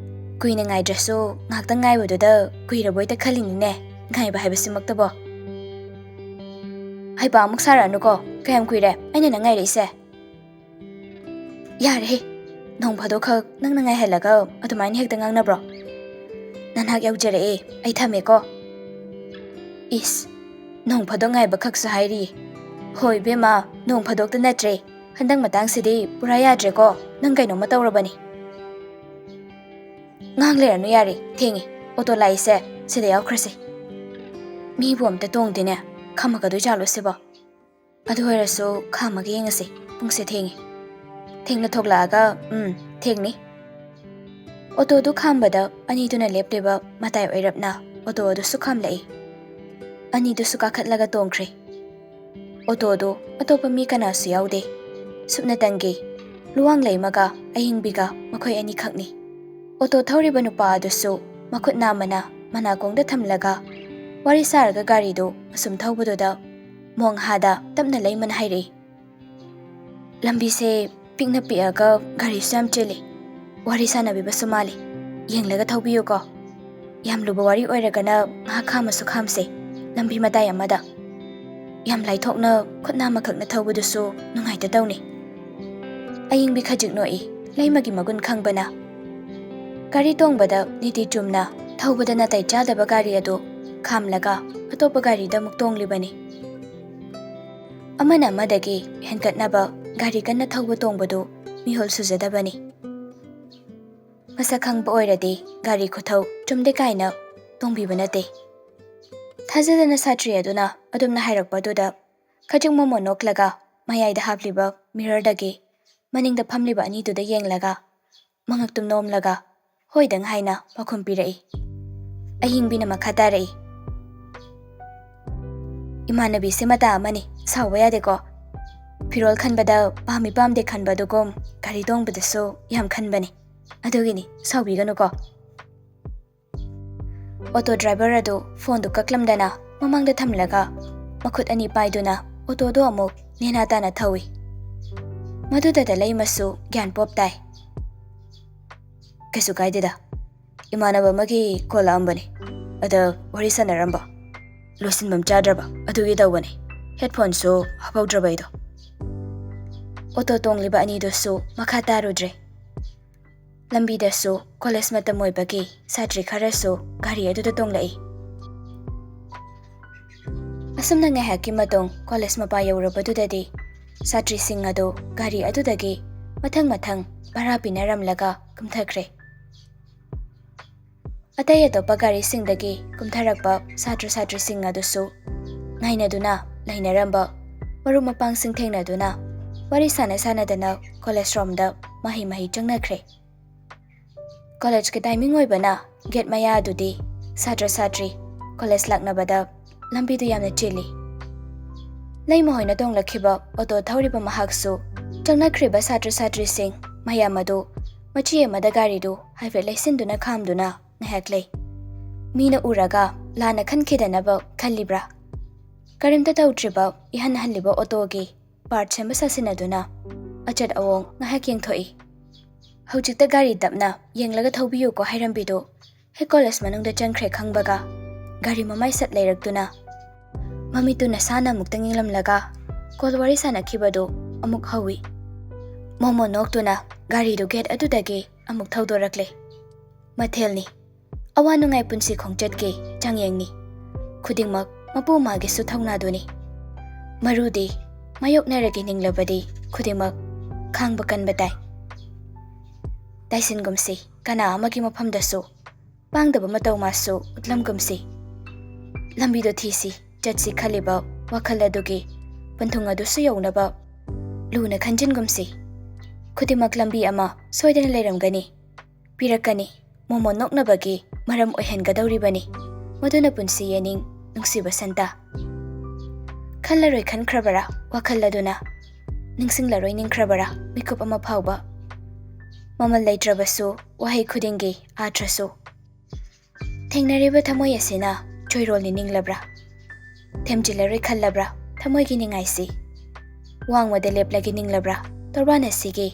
ꯀꯨꯏꯅ ꯉꯥꯏꯗ꯭ꯔꯁꯨ ꯉꯥꯏꯍꯥꯛꯇꯪ ꯉꯥꯏꯕꯗꯨꯗ ꯀꯨꯏꯔꯕꯣꯏꯇ ꯈꯜꯂꯤꯅꯤꯅꯦ, ꯉꯥꯏꯕ ꯍꯥꯏꯕꯁꯤꯃꯛꯇꯕꯣ꯫ ꯍꯩꯄꯥ ꯑꯃꯨꯛ ꯁꯥꯔꯛꯑꯅꯨꯀꯣ, ꯀꯌꯥꯝ ꯀꯨꯏꯔꯦ ꯑꯩꯅ ꯅꯪ ꯉꯥꯏꯔꯛꯏꯁꯦ?" "ꯌꯥꯔꯦꯍꯦ, ꯅꯣꯡ ꯐꯥꯗꯣꯛꯈꯛ ꯅꯪꯅ ꯉꯥꯏꯍꯜꯂꯒ ꯑꯗꯨꯃꯥꯏꯅ ꯍꯦꯛꯇ ꯉꯥꯡꯅꯕ꯭ꯔꯣ? ꯅꯅꯥꯛ ꯌꯧꯖꯔꯛꯑꯦ, ꯑꯩ ꯊꯝꯃꯦꯀꯣ꯫" "ꯏꯁ, ꯅꯣꯡ ꯐꯥꯗꯣꯛ ꯉꯥꯏꯕ ꯈꯛꯁꯨ ꯍꯥꯏꯔꯤ꯫ ꯍꯣꯏ ꯏꯕꯦꯝꯃ, ꯅꯣꯡ ꯐꯥꯗꯣꯛꯇ ꯅꯠꯇ꯭ꯔꯦ, ꯍꯟꯗꯛ ꯃꯇꯥꯡꯁꯤꯗꯤ ꯄꯨꯔꯥ ꯌꯥꯗ꯭ꯔꯦꯀꯣ, ꯅꯪ ꯀꯩꯅꯣꯝꯃ ꯇꯧꯔꯕꯅꯤ꯫" "ꯉꯥꯡ ꯂꯩꯔꯅꯨ ꯌꯥꯔꯦ, ꯊꯦꯡꯉꯦ, ꯑꯣꯇꯣ ꯂꯥꯛꯏꯁꯦ ꯁꯤꯗ ꯌꯥꯎꯈ꯭ꯔꯁꯦ꯫" ꯃꯤꯕꯨ ꯑꯝꯇ ꯇꯣꯡꯗꯦꯅꯦ, ꯈꯝꯃꯛꯀꯗꯣꯏ ꯖꯥꯠꯂꯣ ꯁꯤꯕꯣ? ꯑꯗꯨ ꯑꯣꯏꯔꯁꯨ ꯈꯥꯝꯃꯒ ꯌꯦꯡꯉꯁꯤ, ꯄꯨꯡꯁꯦ ꯊꯦꯡꯉꯦ꯫ ꯊꯦꯡꯅ ꯊꯣꯛꯂꯛꯑꯒ, ꯎꯝ, ꯊꯦꯡꯅꯤ꯫ ꯑꯣꯇꯣꯗꯨ ꯈꯥꯝꯕꯗ ꯑꯅꯤꯗꯨꯅ ꯂꯦꯞꯂꯤꯕ ꯃꯇꯥꯏ ꯑꯣꯏꯔꯞꯅ ꯑꯣꯇꯣ ꯑꯗꯨꯁꯨ ꯈꯥꯝꯂꯛꯏ꯫ ꯑꯅꯤꯗꯨꯁꯨ ꯀꯥꯈꯠꯂꯒ ꯇꯣꯡꯈ꯭ꯔꯦ꯫ ꯑꯣꯇꯣꯗꯨ ꯑꯇꯣꯞꯄ ꯃꯤ ꯀꯅꯥꯁꯨ ꯌꯥꯎꯗꯦ꯫ ꯁꯨꯞꯅꯇꯪꯒꯤ ꯂꯨꯋꯥꯡ ꯂꯩꯃꯒ ꯑꯍꯤꯡꯕꯤꯒ ꯃꯈꯣꯏ ꯑꯅꯤꯈꯛꯅꯤ꯫ ꯑꯣꯇꯣ ꯊꯧꯔꯤꯕ ꯅꯨꯄꯥ ꯑꯗꯨꯁꯨ ꯃꯈꯨꯠ ꯅꯥꯝꯃꯅ ꯃꯅꯥꯀꯣꯡꯗ ꯊꯝꯂꯒ ꯋꯥꯔꯤ ꯁꯥꯔꯒ ꯒꯥꯔꯤꯗꯨ ꯑꯁꯨꯝ ꯊꯧꯕꯗꯨꯗ ꯃꯣꯡꯍꯥꯗ ꯇꯞꯅ ꯂꯩꯃꯅ ꯍꯥꯏꯔꯛꯏ, "ꯂꯝꯕꯤꯁꯦ ꯄꯤꯛꯅ ꯄꯤꯛꯑꯒ ꯒꯥꯔꯤꯁꯨ ꯌꯥꯝ ꯆꯤꯜꯂꯤ꯫ ꯋꯥꯔꯤ ꯁꯥꯟꯅꯕꯤꯕꯁꯨ ꯃꯥꯜꯂꯤ꯫ ꯌꯦꯡꯂꯒ ꯊꯧꯕꯤꯌꯨꯀꯣ꯫ ꯌꯥꯝ ꯂꯨꯕ ꯋꯥꯔꯤ ꯑꯣꯏꯔꯒꯅ ꯉꯥꯏꯍꯥꯛ ꯈꯥꯝꯃꯁꯨ ꯈꯥꯝꯁꯦ, ꯂꯝꯕꯤ ꯃꯇꯥꯏ ꯑꯃꯗ꯫ ꯌꯥꯝ ꯂꯥꯏꯊꯣꯛꯅ ꯈꯨꯠ ꯅꯥꯝꯃꯈꯛꯅ ꯊꯧꯕꯗꯨꯁꯨ ꯅꯨꯡꯉꯥꯏꯇ ꯇꯧꯅꯤ꯫" ꯑꯌꯤꯡꯕꯤ ꯈꯖꯤꯛ ꯅꯣꯛꯏ, ꯂꯩꯃꯒꯤ ꯃꯒꯨꯟ ꯈꯪꯕꯅ꯫ ꯒꯥꯔꯤ ꯇꯣꯡꯕꯗ ꯅꯤꯇꯤ ꯆꯨꯝꯅ ꯊꯧꯕꯗ ꯅꯥꯇꯩ ꯆꯥꯗꯕ ꯒꯥꯔꯤ ꯑꯗꯨ ꯈꯥꯝꯂꯒ ꯑꯇꯣꯞꯄ ꯒꯥꯔꯤꯗ ꯑꯃꯨꯛ ꯇꯣꯡꯂꯤꯕꯅꯤ꯫ ꯑꯃꯅ ꯑꯃꯗꯒꯤ ꯍꯦꯟꯒꯠꯅꯕ ꯒꯥꯔꯤ ꯀꯟꯅ ꯊꯧꯕ ꯇꯣꯡꯕꯗꯨ ꯃꯤꯍꯨꯜ ꯁꯨꯖꯗꯕꯅꯤ꯫ ꯃꯁꯛ ꯈꯪꯕ ꯑꯣꯏꯔꯗꯤ ꯒꯥꯔꯤ ꯈꯨꯊꯧ ꯆꯨꯝꯗꯦ ꯀꯥꯏꯅ ꯇꯣꯡꯕꯤꯕ ꯅꯠꯇꯦ꯫ ꯊꯥꯖꯗꯅ ꯁꯥꯇ꯭ꯔꯤ ꯑꯗꯨꯅ ꯑꯗꯨꯝꯅ ꯍꯥꯏꯔꯛꯄꯗꯨꯗ ꯈꯖꯤꯛ ꯃꯣꯃꯣꯟ ꯅꯣꯛꯂꯒ ꯃꯌꯥꯏꯗ ꯍꯥꯞꯂꯤꯕ ꯃꯤꯔꯔꯗꯒꯤ ꯃꯅꯤꯡꯗ ꯐꯝꯂꯤꯕ ꯑꯅꯤꯗꯨꯗ ꯌꯦꯡꯂꯒ ꯃꯉꯛꯇꯨꯝ ꯅꯣꯝꯂꯒ "ꯍꯣꯏꯗꯪ" ꯍꯥꯏꯅ ꯄꯥꯎꯈꯨꯝ ꯄꯤꯔꯛꯏ꯫ ꯑꯍꯤꯡꯕꯤꯅ ꯃꯈꯥ ꯇꯥꯔꯛꯏ, "ꯏꯃꯥꯟꯅꯕꯤꯁꯦ ꯃꯇꯥ ꯑꯃꯅꯤ, ꯁꯥꯎꯕ ꯌꯥꯗꯦꯀꯣ꯫ ꯐꯤꯔꯣꯜ ꯈꯟꯕꯗ ꯄꯥꯝꯃꯤ ꯄꯥꯝꯗꯦ ꯈꯟꯕꯗꯨꯒꯨꯝ ꯒꯥꯔꯤ ꯇꯣꯡꯕꯗꯁꯨ ꯌꯥꯝ ꯈꯟꯕꯅꯤ꯫ ꯑꯗꯨꯒꯤꯅꯤ, ꯁꯥꯎꯕꯤꯒꯅꯨꯀꯣ꯫" ꯑꯣꯇꯣ ꯗ꯭ꯔꯥꯏꯚꯔ ꯑꯗꯨ ꯐꯣꯟꯗꯨ ꯀꯛꯂꯝꯗꯅ ꯃꯃꯥꯡꯗ ꯊꯝꯂꯒ ꯃꯈꯨꯠ ꯑꯅꯤ ꯄꯥꯏꯗꯨꯅ ꯑꯣꯇꯣꯗꯨ ꯑꯃꯨꯛ ꯅꯦꯅꯥ ꯇꯥꯅ ꯊꯧꯏ꯫ ꯃꯗꯨꯗꯇ ꯂꯩꯃꯁꯨ ꯒ꯭ꯌꯥꯟ ꯄꯣꯞ ꯇꯥꯏ꯫ "ꯀꯩꯁꯨ ꯀꯥꯏꯗꯦꯗ, ꯏꯃꯥꯟꯅꯕ ꯑꯃꯒꯤ ꯀꯣꯜ ꯂꯥꯛꯑꯝꯕꯅꯤ, ꯑꯗ ꯋꯥꯔꯤ ꯁꯥꯟꯅꯔꯝꯕ, ꯂꯣꯏꯁꯤꯟꯐꯝ ꯆꯥꯗ꯭ꯔꯕ ꯑꯗꯨꯒꯤ ꯇꯧꯕꯅꯤ꯫ ꯍꯦꯠꯐꯣꯟꯁꯨ ꯍꯥꯞꯍꯧꯗ꯭ꯔꯕ ꯑꯩꯗꯣ꯫" ꯑꯣꯇꯣ ꯇꯣꯡꯂꯤꯕ ꯑꯅꯤꯗꯨꯁꯨ ꯃꯈꯥ ꯇꯥꯔꯨꯗ꯭ꯔꯦ꯫ ꯂꯝꯕꯤꯗꯁꯨ ꯀꯣꯂꯦꯖ ꯃꯇꯝ ꯑꯣꯏꯕꯒꯤ ꯁꯥꯇ꯭ꯔꯤ ꯈꯔꯁꯨ ꯒꯥꯔꯤ ꯑꯗꯨꯗ ꯇꯣꯡꯂꯛꯏ꯫ ꯑꯁꯨꯝꯅ ꯉꯥꯏꯍꯥꯛꯀꯤ ꯃꯇꯨꯡ ꯀꯣꯂꯦꯖ ꯃꯄꯥ ꯌꯧꯔꯕꯗꯨꯗꯗꯤ ꯁꯥꯇ꯭ꯔꯤꯁꯤꯡ ꯑꯗꯨ ꯒꯥꯔꯤ ꯑꯗꯨꯗꯒꯤ ꯃꯊꯪ ꯃꯊꯪ ꯚꯔꯥ ꯄꯤꯅꯔꯝꯂꯒ ꯀꯨꯝꯊꯈ꯭ꯔꯦ꯫ ꯑꯇꯩ ꯑꯇꯣꯞꯄ ꯒꯥꯔꯤꯁꯤꯡꯗꯒꯤ ꯀꯨꯝꯊꯔꯛꯄ ꯁꯥꯇ꯭ꯔ ꯁꯥꯇ꯭ꯔꯤꯁꯤꯡ ꯑꯗꯨꯁꯨ ꯉꯥꯏꯅꯗꯨꯅ ꯂꯩꯅꯔꯝꯕ ꯃꯔꯨꯞ ꯃꯄꯥꯡꯁꯤꯡ ꯊꯦꯡꯅꯗꯨꯅ ꯋꯥꯔꯤ ꯁꯥꯟꯅ ꯁꯥꯟꯅꯗꯅ ꯀꯣꯂꯦꯖ ꯔꯣꯝꯗ ꯃꯍꯩ ꯃꯍꯩ ꯆꯪꯅꯈ꯭ꯔꯦ꯫ ꯀꯣꯂꯦꯖꯀꯤ ꯇꯥꯏꯃꯤꯡ ꯑꯣꯏꯕꯅ ꯒꯦꯠ ꯃꯌꯥ ꯑꯗꯨꯗꯤ ꯁꯥꯇ꯭ꯔ ꯁꯥꯇ꯭ꯔꯤ ꯀꯣꯂꯦꯖ ꯂꯥꯛꯅꯕꯗ ꯂꯝꯕꯤꯗꯨ ꯌꯥꯝꯅ ꯆꯤꯜꯂꯤ꯫ ꯂꯩꯃ ꯍꯣꯏꯅ ꯇꯣꯡꯂꯛꯈꯤꯕ ꯑꯣꯇꯣ ꯊꯧꯔꯤꯕ ꯃꯍꯥꯛꯁꯨ ꯆꯪꯅꯈ꯭ꯔꯤꯕ ꯁꯥꯇ꯭ꯔ ꯁꯥꯇ꯭ꯔꯤꯁꯤꯡ ꯃꯌꯥꯝ ꯑꯗꯨ ꯃꯆꯤ ꯑꯃꯗ ꯒꯥꯔꯤꯗꯨ ꯍꯥꯏꯐꯦꯠ ꯂꯩꯁꯤꯟꯗꯨꯅ ꯈꯥꯝꯗꯨꯅ ꯉꯥꯏꯍꯥꯛ ꯂꯩ꯫ ꯃꯤꯅ ꯎꯔꯒ ꯂꯥꯟꯅ ꯈꯟꯈꯤꯗꯅꯕ ꯈꯜꯂꯤꯕ꯭ꯔꯥ? ꯀꯔꯤꯝꯇ ꯇꯧꯗ꯭ꯔꯤꯕ ꯏꯍꯟ ꯍꯜꯂꯤꯕ ꯑꯣꯇꯣꯒꯤ ꯄꯥꯔꯠ ꯁꯦꯝꯕ ꯁꯥꯁꯤꯟꯅꯗꯨꯅ ꯑꯆꯠ ꯑꯋꯣꯡ ꯉꯥꯏꯍꯥꯛ ꯌꯦꯡꯊꯣꯛꯏ꯫ ꯍꯧꯖꯤꯛꯇ ꯒꯥꯔꯤ ꯇꯞꯅ ꯌꯦꯡꯂꯒ ꯊꯧꯕꯤꯌꯨꯀꯣ ꯍꯥꯏꯔꯝꯕꯤꯗꯨ ꯍꯦꯛ ꯀꯣꯂꯦꯖ ꯃꯅꯨꯡꯗ ꯆꯪꯈ꯭ꯔꯦ ꯈꯪꯕꯒ ꯒꯥꯔꯤ ꯃꯃꯥꯏ ꯁꯠ ꯂꯩꯔꯛꯇꯨꯅ ꯃꯃꯤꯠꯇꯨ ꯅꯁꯥꯅ ꯑꯃꯨꯛꯇꯪ ꯌꯦꯡꯂꯝꯂꯒ ꯀꯣꯜ ꯋꯥꯔꯤ ꯁꯥꯟꯅꯈꯤꯕꯗꯨ ꯑꯃꯨꯛ ꯍꯧꯏ꯫ ꯃꯣꯃꯣ ꯅꯣꯛꯇꯨꯅ ꯒꯥꯔꯤꯗꯨ ꯒꯦꯠ ꯑꯗꯨꯗꯒꯤ ꯑꯃꯨꯛ ꯊꯧꯗꯣꯔꯛꯂꯦ꯫ ꯃꯊꯦꯜꯅꯤ꯫ ꯑꯋꯥ ꯅꯨꯡꯉꯥꯏ ꯄꯨꯟꯁꯤ ꯈꯣꯡꯆꯠꯀꯤ ꯆꯥꯡꯌꯦꯡꯅꯤ꯫ ꯈꯨꯗꯤꯡꯃꯛ ꯃꯄꯨ ꯃꯥꯒꯤꯁꯨ ꯊꯧꯅꯥꯗꯨꯅꯤ꯫ ꯃꯔꯨꯗꯤ ꯃꯥꯌꯣꯛꯅꯔꯒꯦ ꯅꯤꯡꯂꯕꯗꯤ ꯈꯨꯗꯤꯡꯃꯛ ꯈꯥꯡꯕ ꯀꯟꯕ ꯇꯥꯏ꯫ ꯇꯥꯏꯁꯤꯟꯒꯨꯝꯁꯤ, ꯀꯅꯥ ꯑꯃꯒꯤ ꯃꯐꯝꯗꯁꯨ ꯄꯥꯡꯗꯕ ꯃꯇꯧ ꯃꯥꯁꯨ ꯎꯠꯂꯝꯒꯨꯝꯁꯤ꯫ ꯂꯝꯕꯤꯗꯣ ꯊꯤꯁꯤ, ꯆꯠꯁꯤ ꯈꯜꯂꯤꯕ ꯋꯥꯈꯜ ꯑꯗꯨꯒꯤ ꯄꯟꯊꯨꯡ ꯑꯗꯨꯁꯨ ꯌꯧꯅꯕ ꯂꯨꯅ ꯈꯟꯖꯤꯟꯒꯨꯝꯁꯤ꯫ ꯈꯨꯗꯤꯡꯃꯛ ꯂꯝꯕꯤ ꯑꯃ ꯁꯣꯏꯗꯅ ꯂꯩꯔꯝꯒꯅꯤ, ꯄꯤꯔꯛꯀꯅꯤ꯫ ꯃꯣꯃꯣꯟ ꯅꯣꯛꯅꯕꯒꯤ ꯃꯔꯝ ꯑꯣꯏꯍꯟꯒꯗꯧꯔꯤꯕꯅꯤ꯫ ꯃꯗꯨꯅ ꯄꯨꯟꯁꯤ ꯌꯦꯅꯤꯡ ꯅꯨꯡꯁꯤꯕ ꯁꯟꯇ꯫ ꯈꯜꯂꯔꯣꯏ ꯈꯟꯈ꯭ꯔꯕꯔꯥ ꯋꯥꯈꯜ ꯑꯗꯨꯅ? ꯅꯤꯡꯁꯤꯡꯂꯔꯣꯏ ꯅꯤꯡꯈ꯭ꯔꯕꯔꯥ ꯃꯤꯀꯨꯞ ꯑꯃ ꯐꯥꯎꯕ? ꯃꯃꯜ ꯂꯩꯇ꯭ꯔꯕꯁꯨ ꯋꯥꯍꯩ ꯈꯨꯗꯤꯡꯒꯤ ꯑꯥꯊ꯭ꯔꯁꯨ꯫ ꯊꯦꯡꯅꯔꯤꯕ ꯊꯃꯣꯏ ꯑꯁꯤꯅ ꯆꯣꯏꯔꯣꯜꯅꯤ ꯅꯤꯡꯂꯕ꯭ꯔꯥ? ꯊꯦꯝꯖꯤꯜꯂꯔꯣꯏ ꯈꯜꯂꯕ꯭ꯔꯥ ꯊꯃꯣꯏꯒꯤ ꯅꯤꯡꯉꯥꯏꯁꯤ? ꯋꯥꯡꯃꯗ ꯂꯦꯞꯂꯒꯦ ꯅꯤꯡꯂꯕ꯭ꯔꯥ ꯇꯣꯔꯕꯥꯟ ꯑꯁꯤꯒꯤ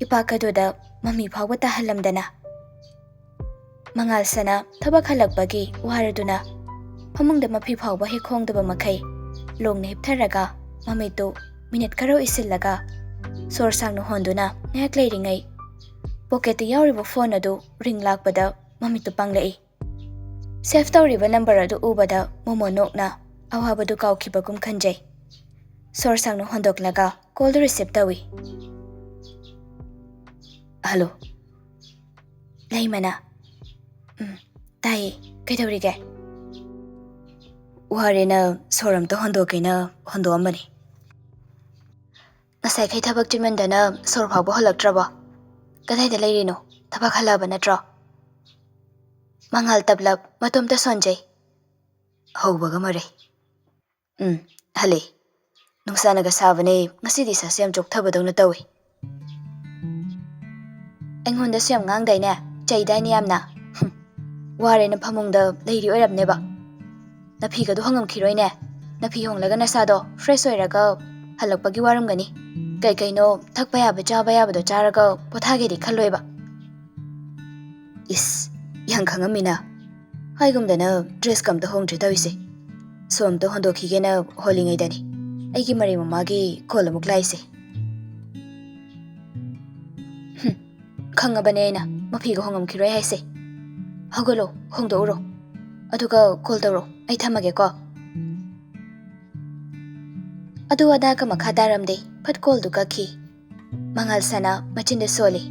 ꯏꯄꯥꯛ ꯑꯗꯨꯗ ꯃꯃꯤ ꯐꯥꯎꯕ ꯇꯥꯍꯜꯂꯝꯗꯅ? ꯃꯉꯥꯜ ꯁꯅꯥ ꯊꯕꯛ ꯍꯜꯂꯛꯄꯒꯤ ꯋꯥꯔꯗꯨꯅ ꯐꯃꯨꯡꯗ ꯃꯐꯤ ꯐꯥꯎꯕ ꯍꯦꯛ ꯈꯣꯡꯗꯕ ꯃꯈꯩ ꯂꯣꯡꯅ ꯍꯤꯞꯊꯔꯒ ꯃꯃꯤꯠꯇꯨ ꯃꯤꯅꯤꯠ ꯈꯔ ꯎꯏꯁꯤꯜꯂꯒ ꯁꯣꯔ ꯁꯥꯡꯅ ꯍꯣꯟꯗꯨꯅ ꯉꯥꯏꯍꯥꯛ ꯂꯩꯔꯤꯉꯩ ꯄꯣꯀꯦꯠꯇ ꯌꯥꯎꯔꯤꯕ ꯐꯣꯟ ꯑꯗꯨ ꯔꯤꯡ ꯂꯥꯛꯄꯗ ꯃꯃꯤꯠꯇꯨ ꯄꯥꯡꯂꯛꯏ꯫ ꯁꯦꯚ ꯇꯧꯔꯤꯕ ꯅꯝꯕꯔ ꯑꯗꯨ ꯎꯕꯗ ꯃꯣꯃꯣ ꯅꯣꯛꯅ ꯑꯋꯥꯕꯗꯨ ꯀꯥꯎꯈꯤꯕꯒꯨꯝ ꯈꯟꯖꯩ꯫ ꯁꯣꯔ ꯁꯥꯡꯅ ꯍꯣꯟꯗꯣꯛꯂꯒ ꯀꯣꯜꯗꯨ ꯔꯤꯁꯤꯚ ꯇꯧꯏ꯫ ꯍꯜꯂꯣ꯫ ꯂꯩꯃꯅ, "ꯎꯝ, ꯇꯥꯏꯌꯦ꯫ ꯀꯩꯗꯧꯔꯤꯒꯦ?" "ꯋꯥꯔꯦꯅ ꯁꯣꯔ ꯑꯝꯇ ꯍꯣꯟꯗꯣꯛꯀꯦꯅ ꯍꯣꯟꯗꯣꯛꯑꯝꯕꯅꯤ꯫ ꯉꯁꯥꯏꯈꯩ ꯊꯕꯛ ꯆꯤꯟꯃꯟꯗꯅ ꯁꯣꯔ ꯐꯥꯎꯕ ꯍꯣꯜꯂꯛꯇ꯭ꯔꯕꯣ? ꯀꯗꯥꯏꯗ ꯂꯩꯔꯤꯅꯣ? ꯊꯕꯛ ꯍꯜꯂꯛꯑꯕ ꯅꯠꯇ꯭ꯔꯣ?" ꯃꯉꯥꯜ ꯇꯞꯂꯞ ꯃꯇꯣꯝꯇ ꯁꯣꯟꯖꯩ꯫ ꯍꯧꯕꯒ ꯃꯔꯩ꯫ "ꯎꯝ, ꯍꯜꯂꯦ꯫ ꯅꯨꯡꯁꯥꯅꯒ ꯁꯥꯕꯅꯦ, ꯉꯁꯤꯗꯤ ꯏꯁꯥꯁꯦ ꯌꯥꯝ ꯆꯣꯛꯊꯕꯗꯧꯅ ꯇꯧꯏ꯫ ꯑꯩꯉꯣꯟꯗꯁꯨ ꯌꯥꯝ ꯉꯥꯡꯗꯥꯏꯅꯦ, ꯆꯩꯗꯥꯏꯅꯦ ꯌꯥꯝꯅ꯫ ꯍꯨꯝ, ꯋꯥꯔꯦꯅ ꯐꯃꯨꯡꯗ ꯂꯩꯔꯤ ꯑꯣꯏꯔꯝꯅꯦꯕ꯫ ꯅꯐꯤꯒꯗꯣ ꯍꯣꯡꯉꯝꯈꯤꯔꯣꯏꯅꯦ꯫ ꯅꯐꯤ ꯍꯣꯡꯂꯒ ꯅꯁꯥꯗꯣ ꯐ꯭ꯔꯦꯁ ꯑꯣꯏꯔꯒ ꯍꯜꯂꯛꯄꯒꯤ ꯋꯥꯔꯝꯒꯅꯤ꯫ ꯀꯩ ꯀꯩꯅꯣ ꯊꯛꯄ ꯌꯥꯕ ꯆꯥꯕ ꯌꯥꯕꯗꯣ ꯆꯥꯔꯒ ꯄꯣꯊꯥꯒꯦꯗꯤ ꯈꯜꯂꯣꯏꯕ꯫" ꯏꯁ, ꯌꯥꯝ ꯈꯪꯉꯝꯃꯤꯅ꯫ ꯍꯥꯏꯒꯨꯝꯗꯅ ꯗ꯭ꯔꯦꯁꯀ ꯑꯝꯇ ꯍꯣꯡꯗ꯭ꯔꯤ ꯇꯧꯔꯤꯁꯦ꯫ ꯁꯣ ꯑꯝꯇ ꯍꯣꯟꯗꯣꯛꯈꯤꯒꯦꯅ ꯍꯣꯜꯂꯤꯉꯩꯗꯅꯤ ꯑꯩꯒꯤ ꯃꯔꯩ ꯃꯃꯥꯒꯤ ꯀꯣꯜ ꯑꯃꯨꯛ ꯂꯥꯛꯏꯁꯦ꯫ ꯍꯨꯝ, ꯈꯪꯉꯕꯅꯦ ꯑꯩꯅ ꯃꯐꯤꯒ ꯍꯣꯡꯉꯝꯈꯤꯔꯣꯏ ꯍꯥꯏꯁꯦ꯫ ꯍꯧꯒꯠꯂꯣ, ꯍꯣꯡꯗꯣꯛꯎꯔꯣ꯫ ꯑꯗꯨꯒ ꯀꯣꯜ ꯇꯧꯔꯣ꯫ ꯑꯩ ꯊꯝꯃꯒꯦꯀꯣ꯫ ꯑꯗꯨ ꯑꯗꯥꯒ ꯃꯈꯥ ꯇꯥꯔꯝꯗꯦ꯫ ꯐꯠ ꯀꯣꯜꯗꯨ ꯀꯛꯈꯤ꯫ ꯃꯉꯥꯜ ꯁꯅꯥ ꯃꯆꯤꯟꯗ ꯁꯣꯜꯂꯤ꯫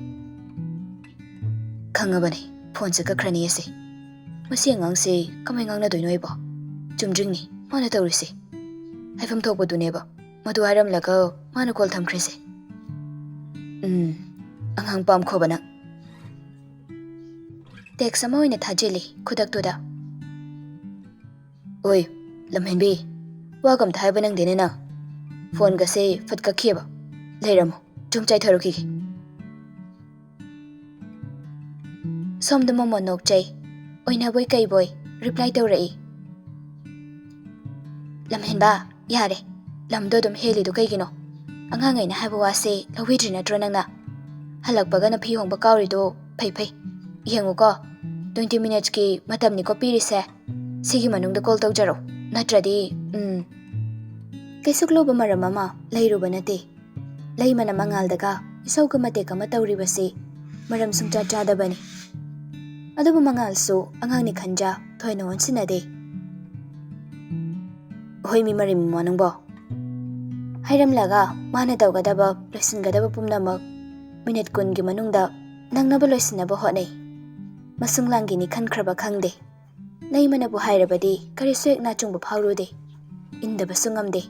"ꯈꯪꯉꯕꯅꯦ, ꯐꯣꯟꯁꯦ ꯀꯛꯈ꯭ꯔꯅꯤ ꯑꯁꯦ꯫ ꯃꯁꯤ ꯑꯉꯥꯡꯁꯦ ꯀꯃꯥꯏ ꯉꯥꯡꯅꯗꯣꯏꯅꯣ ꯑꯩꯕꯣ? ꯆꯨꯝꯗ꯭ꯔꯤꯡꯅꯤ ꯃꯥꯅ ꯇꯧꯔꯤꯁꯦ꯫ ꯍꯥꯏꯐꯝ ꯊꯣꯛꯄꯗꯨꯅꯦꯕ ꯃꯗꯨ ꯍꯥꯏꯔꯝꯂꯒ ꯃꯥꯅ ꯀꯣꯜ ꯊꯝꯈ꯭ꯔꯤꯁꯦ꯫ ꯎꯝ, ꯑꯉꯥꯡ ꯄꯥꯝꯈꯣꯕ ꯅꯪ꯫" ꯇꯦꯛꯁ ꯑꯃ ꯑꯣꯏꯅ ꯊꯥꯖꯤꯜꯂꯤ ꯈꯨꯗꯛꯇꯨꯗ꯫ "ꯑꯣꯏ, ꯂꯝꯍꯦꯟꯕꯤ, ꯋꯥꯒ ꯑꯝꯇ ꯍꯥꯏꯕ ꯅꯪꯗꯦꯅꯦ ꯅꯪ꯫ ꯐꯣꯟꯒꯁꯦ ꯐꯠ ꯀꯛꯈꯤꯑꯕ꯫ ꯂꯩꯔꯝꯃꯣ, ꯆꯨꯝ ꯆꯥꯏꯊꯔꯨꯈꯤꯒꯦ꯫" ꯁꯣꯝꯗ ꯃꯣꯃꯣꯟ ꯅꯣꯛꯆꯩ꯫ ꯑꯣꯏꯅꯕꯣꯏ ꯀꯩꯕꯣꯏ ꯔꯤꯄ꯭ꯂꯥꯏ ꯇꯧꯔꯛꯏ꯫ "ꯂꯝꯍꯦꯟꯕ, ꯌꯥꯔꯦ꯫ ꯂꯝꯗꯣ ꯑꯗꯨꯝ ꯍꯦꯜꯂꯤꯗꯣ ꯀꯩꯒꯤꯅꯣ? ꯑꯉꯥꯡ ꯑꯩꯅ ꯍꯥꯏꯕ ꯋꯥꯁꯦ ꯂꯧꯕꯤꯗ꯭ꯔꯤ ꯅꯠꯇ꯭ꯔꯣ ꯅꯪꯅ? ꯍꯜꯂꯛꯄꯒ ꯅꯨꯄꯤ ꯍꯣꯡꯕ ꯀꯥꯎꯔꯤꯗꯣ ꯐꯩ ꯐꯩ꯫ ꯌꯦꯡꯉꯨꯀꯣ, twenty minutesꯀꯤ ꯃꯇꯝꯅꯤꯀꯣ ꯄꯤꯔꯤꯁꯦ꯫ ꯁꯤꯒꯤ ꯃꯅꯨꯡꯗ ꯀꯣꯜ ꯇꯧꯖꯔꯣ꯫ ꯅꯠꯇ꯭ꯔꯗꯤ, ꯎꯝ꯫" ꯀꯩꯁꯨ ꯂꯨꯕ ꯃꯔꯝ ꯑꯃ ꯂꯩꯔꯨꯕ ꯅꯠꯇꯦ꯫ ꯂꯩꯃꯅ ꯃꯉꯥꯜꯗꯒ ꯏꯁꯧꯒ ꯃꯇꯦꯛ ꯑꯃ ꯇꯧꯔꯤꯕꯁꯤ ꯃꯔꯝ ꯁꯨꯡꯆꯥ ꯆꯥꯗꯕꯅꯤ꯫ ꯑꯗꯨꯕꯨ ꯃꯉꯥꯜꯁꯨ ꯑꯉꯥꯡꯅꯤ ꯈꯟꯖ ꯊꯣꯏꯅ ꯑꯣꯟꯁꯤꯟꯅꯗꯦ꯫ "ꯍꯣꯏ, ꯃꯤ ꯃꯔꯤ ꯃꯃꯥ ꯅꯪꯕꯣ?" ꯍꯥꯏꯔꯝꯂꯒ ꯃꯥꯅ ꯇꯧꯒꯗꯕ, ꯂꯣꯏꯁꯤꯟꯒꯗꯕ ꯄꯨꯝꯅꯃꯛ ꯃꯤꯅꯤꯠ ꯀꯨꯟꯒꯤ ꯃꯅꯨꯡꯗ ꯅꯪꯅꯕ ꯂꯣꯏꯁꯤꯟꯅꯕ ꯍꯣꯠꯅꯩ꯫ ꯃꯁꯨꯡ ꯂꯥꯡꯒꯤꯅꯤ ꯈꯟꯈ꯭ꯔꯕ ꯈꯪꯗꯦ꯫ ꯂꯩꯃꯅꯕꯨ ꯍꯥꯏꯔꯕꯗꯤ ꯀꯔꯤꯁꯨ ꯍꯦꯛ ꯅꯥꯆꯨꯡꯕ ꯐꯥꯎꯔꯨꯗꯦ꯫ ꯏꯟꯗꯕꯁꯨ ꯉꯝꯗꯦ꯫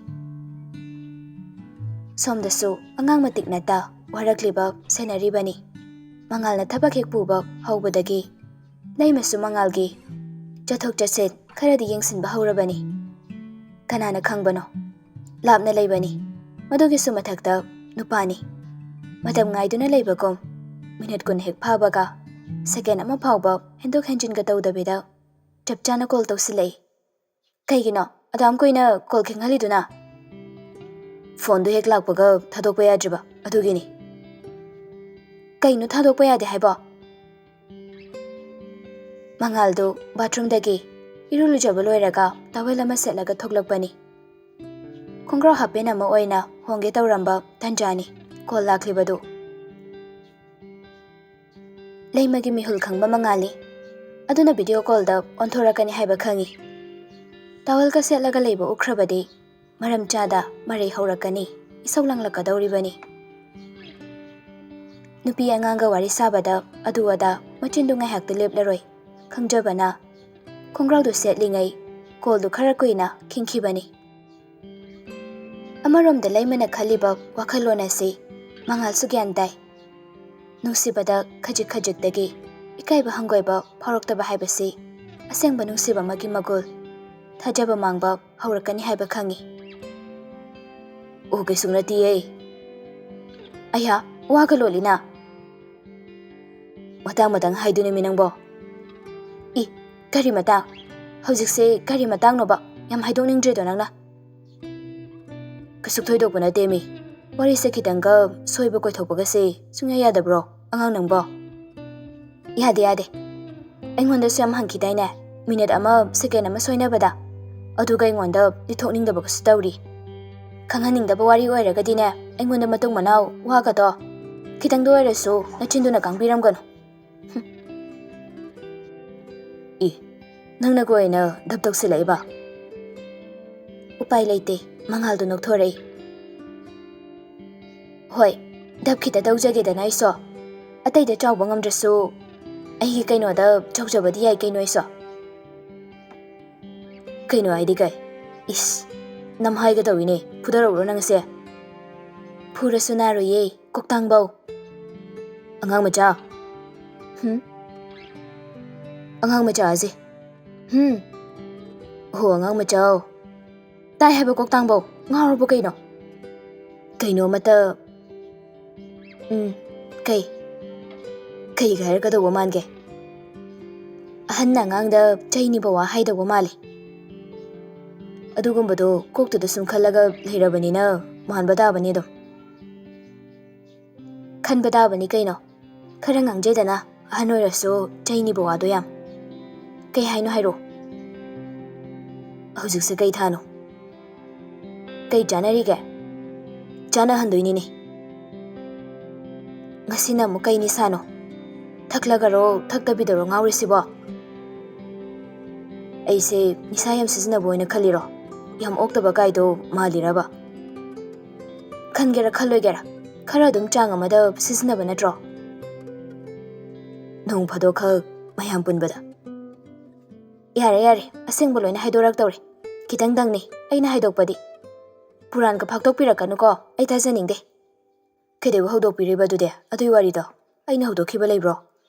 ꯁꯣꯝꯗꯁꯨ ꯑꯉꯥꯡ ꯃꯇꯤꯛ ꯅꯠꯇ ꯋꯥꯔꯛꯂꯤꯕ ꯁꯦꯟꯅꯔꯤꯕꯅꯤ꯫ ꯃꯉꯥꯜꯅ ꯊꯕꯛ ꯍꯦꯛ ꯄꯨꯕ ꯍꯧꯕꯗꯒꯤ ꯂꯩꯃꯁꯨ ꯃꯉꯥꯜꯒꯤ ꯆꯠꯊꯣꯛ ꯆꯠꯁꯤꯟ ꯈꯔꯗꯤ ꯌꯦꯡꯁꯤꯟꯕ ꯍꯧꯔꯕꯅꯤ꯫ ꯀꯅꯥꯅ ꯈꯪꯕꯅꯣ? ꯂꯥꯞꯅ ꯂꯩꯕꯅꯤ꯫ ꯃꯗꯨꯒꯤꯁꯨ ꯃꯊꯛꯇ ꯅꯨꯄꯥꯅꯤ꯫ ꯃꯇꯝ ꯉꯥꯏꯗꯨꯅ ꯂꯩꯕꯒꯨꯝ ꯃꯤꯅꯤꯠ ꯀꯨꯟ ꯍꯦꯛ ꯐꯥꯕꯒ ꯁꯦꯀꯦꯟ ꯑꯃ ꯐꯥꯎꯕ ꯍꯦꯟꯗꯣꯛ ꯍꯦꯟꯖꯤꯟꯒ ꯇꯧꯗꯕꯤꯗ ꯆꯞ ꯆꯥꯅ ꯀꯣꯜ ꯇꯧꯁꯤꯜꯂꯛꯏ꯫ "ꯀꯩꯒꯤꯅꯣ ꯑꯗꯨꯌꯥꯝ ꯀꯨꯏꯅ ꯀꯣꯜ ꯈꯦꯡꯍꯜꯂꯤꯗꯨꯅ?" "ꯐꯣꯟꯗꯨ ꯍꯦꯛ ꯂꯥꯛꯄꯒ ꯊꯥꯗꯣꯛꯄ ꯌꯥꯗ꯭ꯔꯤꯕ, ꯑꯗꯨꯒꯤꯅꯤ꯫" "ꯀꯩꯅꯣ ꯊꯥꯗꯣꯛꯄ ꯌꯥꯗꯦ ꯍꯥꯏꯕꯣ?" ꯃꯉꯥꯜꯗꯨ ꯕꯥꯊꯔꯨꯝꯗꯒꯤ ꯏꯔꯨ ꯂꯨꯖꯕ ꯂꯣꯏꯔꯒ ꯇꯥꯋꯦꯜ ꯑꯃ ꯁꯦꯠꯂꯒ ꯊꯣꯛꯂꯛꯄꯅꯤ꯫ ꯈꯣꯡꯒ꯭ꯔꯥꯎ ꯍꯥꯄꯦꯟ ꯑꯃ ꯑꯣꯏꯅ ꯍꯣꯡꯒꯦ ꯇꯧꯔꯝꯕ ꯇꯟꯖꯥꯅꯤ ꯀꯣꯜ ꯂꯥꯛꯂꯤꯕꯗꯨ꯫ ꯂꯩꯃꯒꯤ ꯃꯤꯍꯨꯜ ꯈꯪꯕ ꯃꯉꯥꯜꯅꯤ꯫ ꯑꯗꯨꯅ ꯚꯤꯗꯤꯑꯣ ꯀꯣꯜꯗ ꯑꯣꯟꯊꯣꯔꯛꯀꯅꯤ ꯍꯥꯏꯕ ꯈꯪꯏ꯫ ꯇꯥꯋꯦꯜꯒ ꯁꯦꯠꯂꯒ ꯂꯩꯕ ꯎꯈ꯭ꯔꯕꯗꯤ ꯃꯔꯝ ꯆꯥꯗ ꯃꯔꯩ ꯍꯧꯔꯛꯀꯅꯤ, ꯏꯁꯧ ꯂꯥꯡꯂꯛꯀꯗꯧꯔꯤꯕꯅꯤ꯫ ꯅꯨꯄꯤ ꯑꯉꯥꯡꯒ ꯋꯥꯔꯤ ꯁꯥꯕꯗ ꯑꯗꯨ ꯑꯗꯥ ꯃꯆꯤꯟꯗꯨ ꯉꯥꯏꯍꯥꯛꯇ ꯂꯦꯞꯂꯔꯣꯏ꯫ ꯈꯪꯖꯕꯅ ꯈꯣꯡꯒ꯭ꯔꯥꯎꯗꯨ ꯁꯦꯠꯂꯤꯉꯩ ꯀꯣꯜꯗꯨ ꯈꯔ ꯀꯨꯏꯅ ꯈꯤꯡꯈꯤꯕꯅꯤ꯫ ꯑꯃꯔꯣꯝꯗ ꯂꯩꯃꯅ ꯈꯜꯂꯤꯕ ꯋꯥꯈꯜꯂꯣꯟ ꯑꯁꯤ ꯃꯉꯥꯜꯁꯨ ꯒ꯭ꯌꯥꯟ ꯇꯥꯏ꯫ ꯅꯨꯡꯁꯤꯕꯗ ꯈꯖꯤꯛ ꯈꯖꯤꯛꯇꯒꯤ ꯏꯀꯥꯏꯕ ꯍꯪꯒꯣꯏꯕ ꯐꯥꯎꯔꯛꯇꯕ ꯍꯥꯏꯕꯁꯤ ꯑꯁꯦꯡꯕ ꯅꯨꯡꯁꯤꯕ ꯑꯃꯒꯤ ꯃꯒꯨꯜ, ꯊꯥꯖꯕ ꯃꯥꯡꯕ ꯍꯧꯔꯛꯀꯅꯤ ꯍꯥꯏꯕ ꯈꯪꯏ꯫ ꯑꯣ, ꯀꯩꯁꯨ ꯅꯠꯇꯤꯌꯦ꯫ ꯑꯌꯥ, ꯋꯥꯒ ꯂꯣꯠꯂꯤꯅ꯫ ꯃꯇꯥꯡ ꯃꯇꯥꯡ ꯍꯥꯏꯗꯨꯅꯦꯃꯤ ꯅꯪꯕꯣ꯫ ꯏ, ꯀꯔꯤ ꯃꯇꯥꯡ? ꯍꯧꯖꯤꯛꯁꯦ ꯀꯔꯤ ꯃꯇꯥꯡꯅꯣꯕ? ꯌꯥꯝ ꯍꯥꯏꯗꯣꯛꯅꯤꯡꯗ꯭ꯔꯦꯗꯣ ꯅꯪꯅ꯫ ꯀꯩꯁꯨ ꯊꯣꯏꯗꯣꯛꯄ ꯅꯠꯇꯦꯃꯤ꯫ ꯋꯥꯔꯤꯁꯦ ꯈꯤꯇꯪꯒ ꯁꯣꯏꯕ ꯀꯣꯏꯊꯣꯛꯄꯒꯁꯦ ꯁꯨꯡꯌꯥ ꯌꯥꯗꯕ꯭ꯔꯣ, ꯑꯉꯥꯡ ꯅꯪꯕꯣ? ꯌꯥꯗꯦ, ꯌꯥꯗꯦ꯫ ꯑꯩꯉꯣꯟꯗꯁꯨ ꯌꯥꯝ ꯍꯪꯈꯤꯗꯥꯏꯅꯦ? ꯃꯤꯅꯤꯠ ꯑꯃ, ꯁꯦꯀꯦꯟ ꯑꯃ ꯁꯣꯏꯅꯕꯗ꯫ ꯑꯗꯨꯒ ꯑꯩꯉꯣꯟꯗ ꯂꯤꯊꯣꯛꯅꯤꯡꯗꯕꯒꯁꯨ ꯇꯧꯔꯤ꯫ ꯈꯪꯍꯟꯅꯤꯡꯗꯕ ꯋꯥꯔꯤ ꯑꯣꯏꯔꯒꯗꯤꯅꯦ, ꯑꯩꯉꯣꯟꯗ ꯃꯇꯨꯡ ꯃꯅꯥꯎ ꯋꯥꯒꯗꯣ ꯈꯤꯇꯪꯗ ꯑꯣꯏꯔꯁꯨ ꯅꯆꯤꯟꯗꯨꯅ ꯀꯥꯡꯕꯤꯔꯝꯒꯅꯨ꯫ ꯍꯨꯝ꯫ ꯏ, ꯅꯪꯅ ꯀꯣꯏꯅ ꯙꯞ ꯇꯧꯁꯤꯜꯂꯛꯏꯕ? ꯎꯄꯥꯏ ꯂꯩꯇꯦ, ꯃꯉꯥꯜꯗꯣ ꯅꯣꯛꯊꯣꯔꯛꯏ꯫ ꯍꯣꯏ, ꯙꯞ ꯈꯤꯇ ꯇꯧꯖꯒꯦꯗꯅ ꯑꯩꯁꯨ꯫ ꯑꯇꯩꯗ ꯆꯥꯎꯕ ꯉꯝꯗ꯭ꯔꯁꯨ ꯑꯩꯒꯤ ꯀꯩꯅꯣꯗ ꯆꯥꯎꯖꯕꯗꯤ ꯌꯥꯏ ꯀꯩꯅꯣ ꯑꯩꯁꯨ꯫ ꯀꯩꯅꯣ ꯍꯥꯏꯗꯤ ꯀꯩ? ꯏꯁ, ꯅꯝꯍꯥꯏꯒ ꯇꯧꯏꯅꯦ, ꯐꯨꯗꯔꯛꯎꯔꯣ ꯅꯪꯁꯦ? ꯐꯨꯔꯁꯨ ꯅꯥꯔꯣꯏꯌꯦ, ꯀꯣꯛꯇꯥꯡꯕꯧ꯫ ꯑꯉꯥꯡ ꯃꯆꯥ꯫ ꯍꯨꯝ? ꯑꯉꯥꯡ ꯃꯆꯥ ꯑꯁꯦ꯫ ꯍꯨꯝ? ꯍꯣ, ꯑꯉꯥꯡ ꯃꯆꯥ꯫ ꯇꯥꯏ ꯍꯥꯏꯕ ꯀꯣꯛꯇꯥꯡꯕꯧ, ꯉꯥꯎꯔꯕꯣ ꯀꯩꯅꯣ? ꯀꯩꯅꯣ ꯑꯃꯇ꯫ ꯎꯝ, ꯀꯩ? ꯀꯩꯒ ꯍꯥꯏꯔꯛꯀꯗꯧꯕ ꯃꯥꯟꯒꯦ? ꯑꯍꯟꯅ ꯑꯉꯥꯡꯗ ꯆꯩꯅꯤꯕ ꯋꯥ ꯍꯥꯏꯗꯧꯕ ꯃꯥꯜꯂꯤ꯫ ꯑꯗꯨꯒꯨꯝꯕꯗꯣ ꯀꯣꯛꯇꯨꯗ ꯁꯨꯝ ꯈꯜꯂꯒ ꯂꯩꯔꯕꯅꯤꯅ ꯃꯥꯟꯕ ꯇꯥꯕꯅꯤ ꯑꯗꯨꯝ꯫ ꯈꯟꯕ ꯇꯥꯕꯅꯤ ꯀꯩꯅꯣ꯫ ꯈꯔ ꯉꯥꯡꯖꯩꯗꯅ, ꯑꯍꯟ ꯑꯣꯏꯔꯁꯨ ꯆꯩꯅꯤꯕ ꯋꯥꯗꯣ ꯌꯥꯝ꯫ ꯀꯩ ꯍꯥꯏꯅꯣ ꯍꯥꯏꯔꯣ꯫ ꯍꯧꯖꯤꯛꯁꯦ ꯀꯩ ꯊꯥꯅꯣ? ꯀꯩ ꯆꯥꯅꯔꯤꯒꯦ? ꯆꯥꯅꯍꯟꯗꯣꯏꯅꯤꯅꯦ꯫ ꯉꯁꯤꯅ ꯑꯃꯨꯛ ꯀꯩ ꯅꯤꯁꯥꯅꯣ? ꯊꯛꯂꯒꯔꯣ, ꯊꯛꯇꯕꯤꯗꯔꯣ ꯉꯥꯎꯔꯤꯁꯤꯕꯣ? ꯑꯩꯁꯦ ꯅꯤꯁꯥ ꯌꯥꯝ ꯁꯤꯖꯤꯟꯅꯕ ꯑꯣꯏꯅ ꯈꯜꯂꯤꯔꯣ? ꯌꯥꯝ ꯑꯣꯛꯇꯕ ꯀꯥꯏꯗꯣ ꯃꯥꯜꯂꯤꯔꯕ? ꯈꯟꯒꯦꯔꯥ ꯈꯜꯂꯣꯏꯒꯦꯔꯥ, ꯈꯔ ꯑꯗꯨꯝ ꯆꯥꯡ ꯑꯃꯗ ꯁꯤꯖꯤꯟꯅꯕ ꯅꯠꯇ꯭ꯔꯣ? ꯅꯣꯡ ꯐꯥꯗꯣꯛꯈꯛ ꯃꯌꯥꯝ ꯄꯨꯟꯕꯗ꯫ ꯌꯥꯔꯦ, ꯌꯥꯔꯦ, ꯑꯁꯦꯡꯕ ꯂꯣꯏꯅ ꯍꯥꯏꯗꯣꯔꯛꯇꯧꯔꯦ꯫ ꯈꯤꯇꯪꯗꯪꯅꯤ ꯑꯩꯅ ꯍꯥꯏꯗꯣꯛꯄꯗꯤ꯫ ꯄꯨꯔꯥꯟꯒ ꯐꯥꯛꯇꯣꯛꯄꯤꯔꯛꯀꯅꯨꯀꯣ, ꯑꯩ ꯊꯥꯖꯅꯤꯡꯗꯦ꯫ ꯀꯩꯗꯧꯕ ꯍꯧꯗꯣꯛꯄꯤꯔꯤꯕ ꯑꯗꯨꯗꯤ? ꯑꯗꯨꯏ ꯋꯥꯔꯤꯗꯣ ꯑꯩꯅ ꯍꯧꯗꯣꯛꯈꯤꯕ ꯂꯩꯕ꯭ꯔꯣ?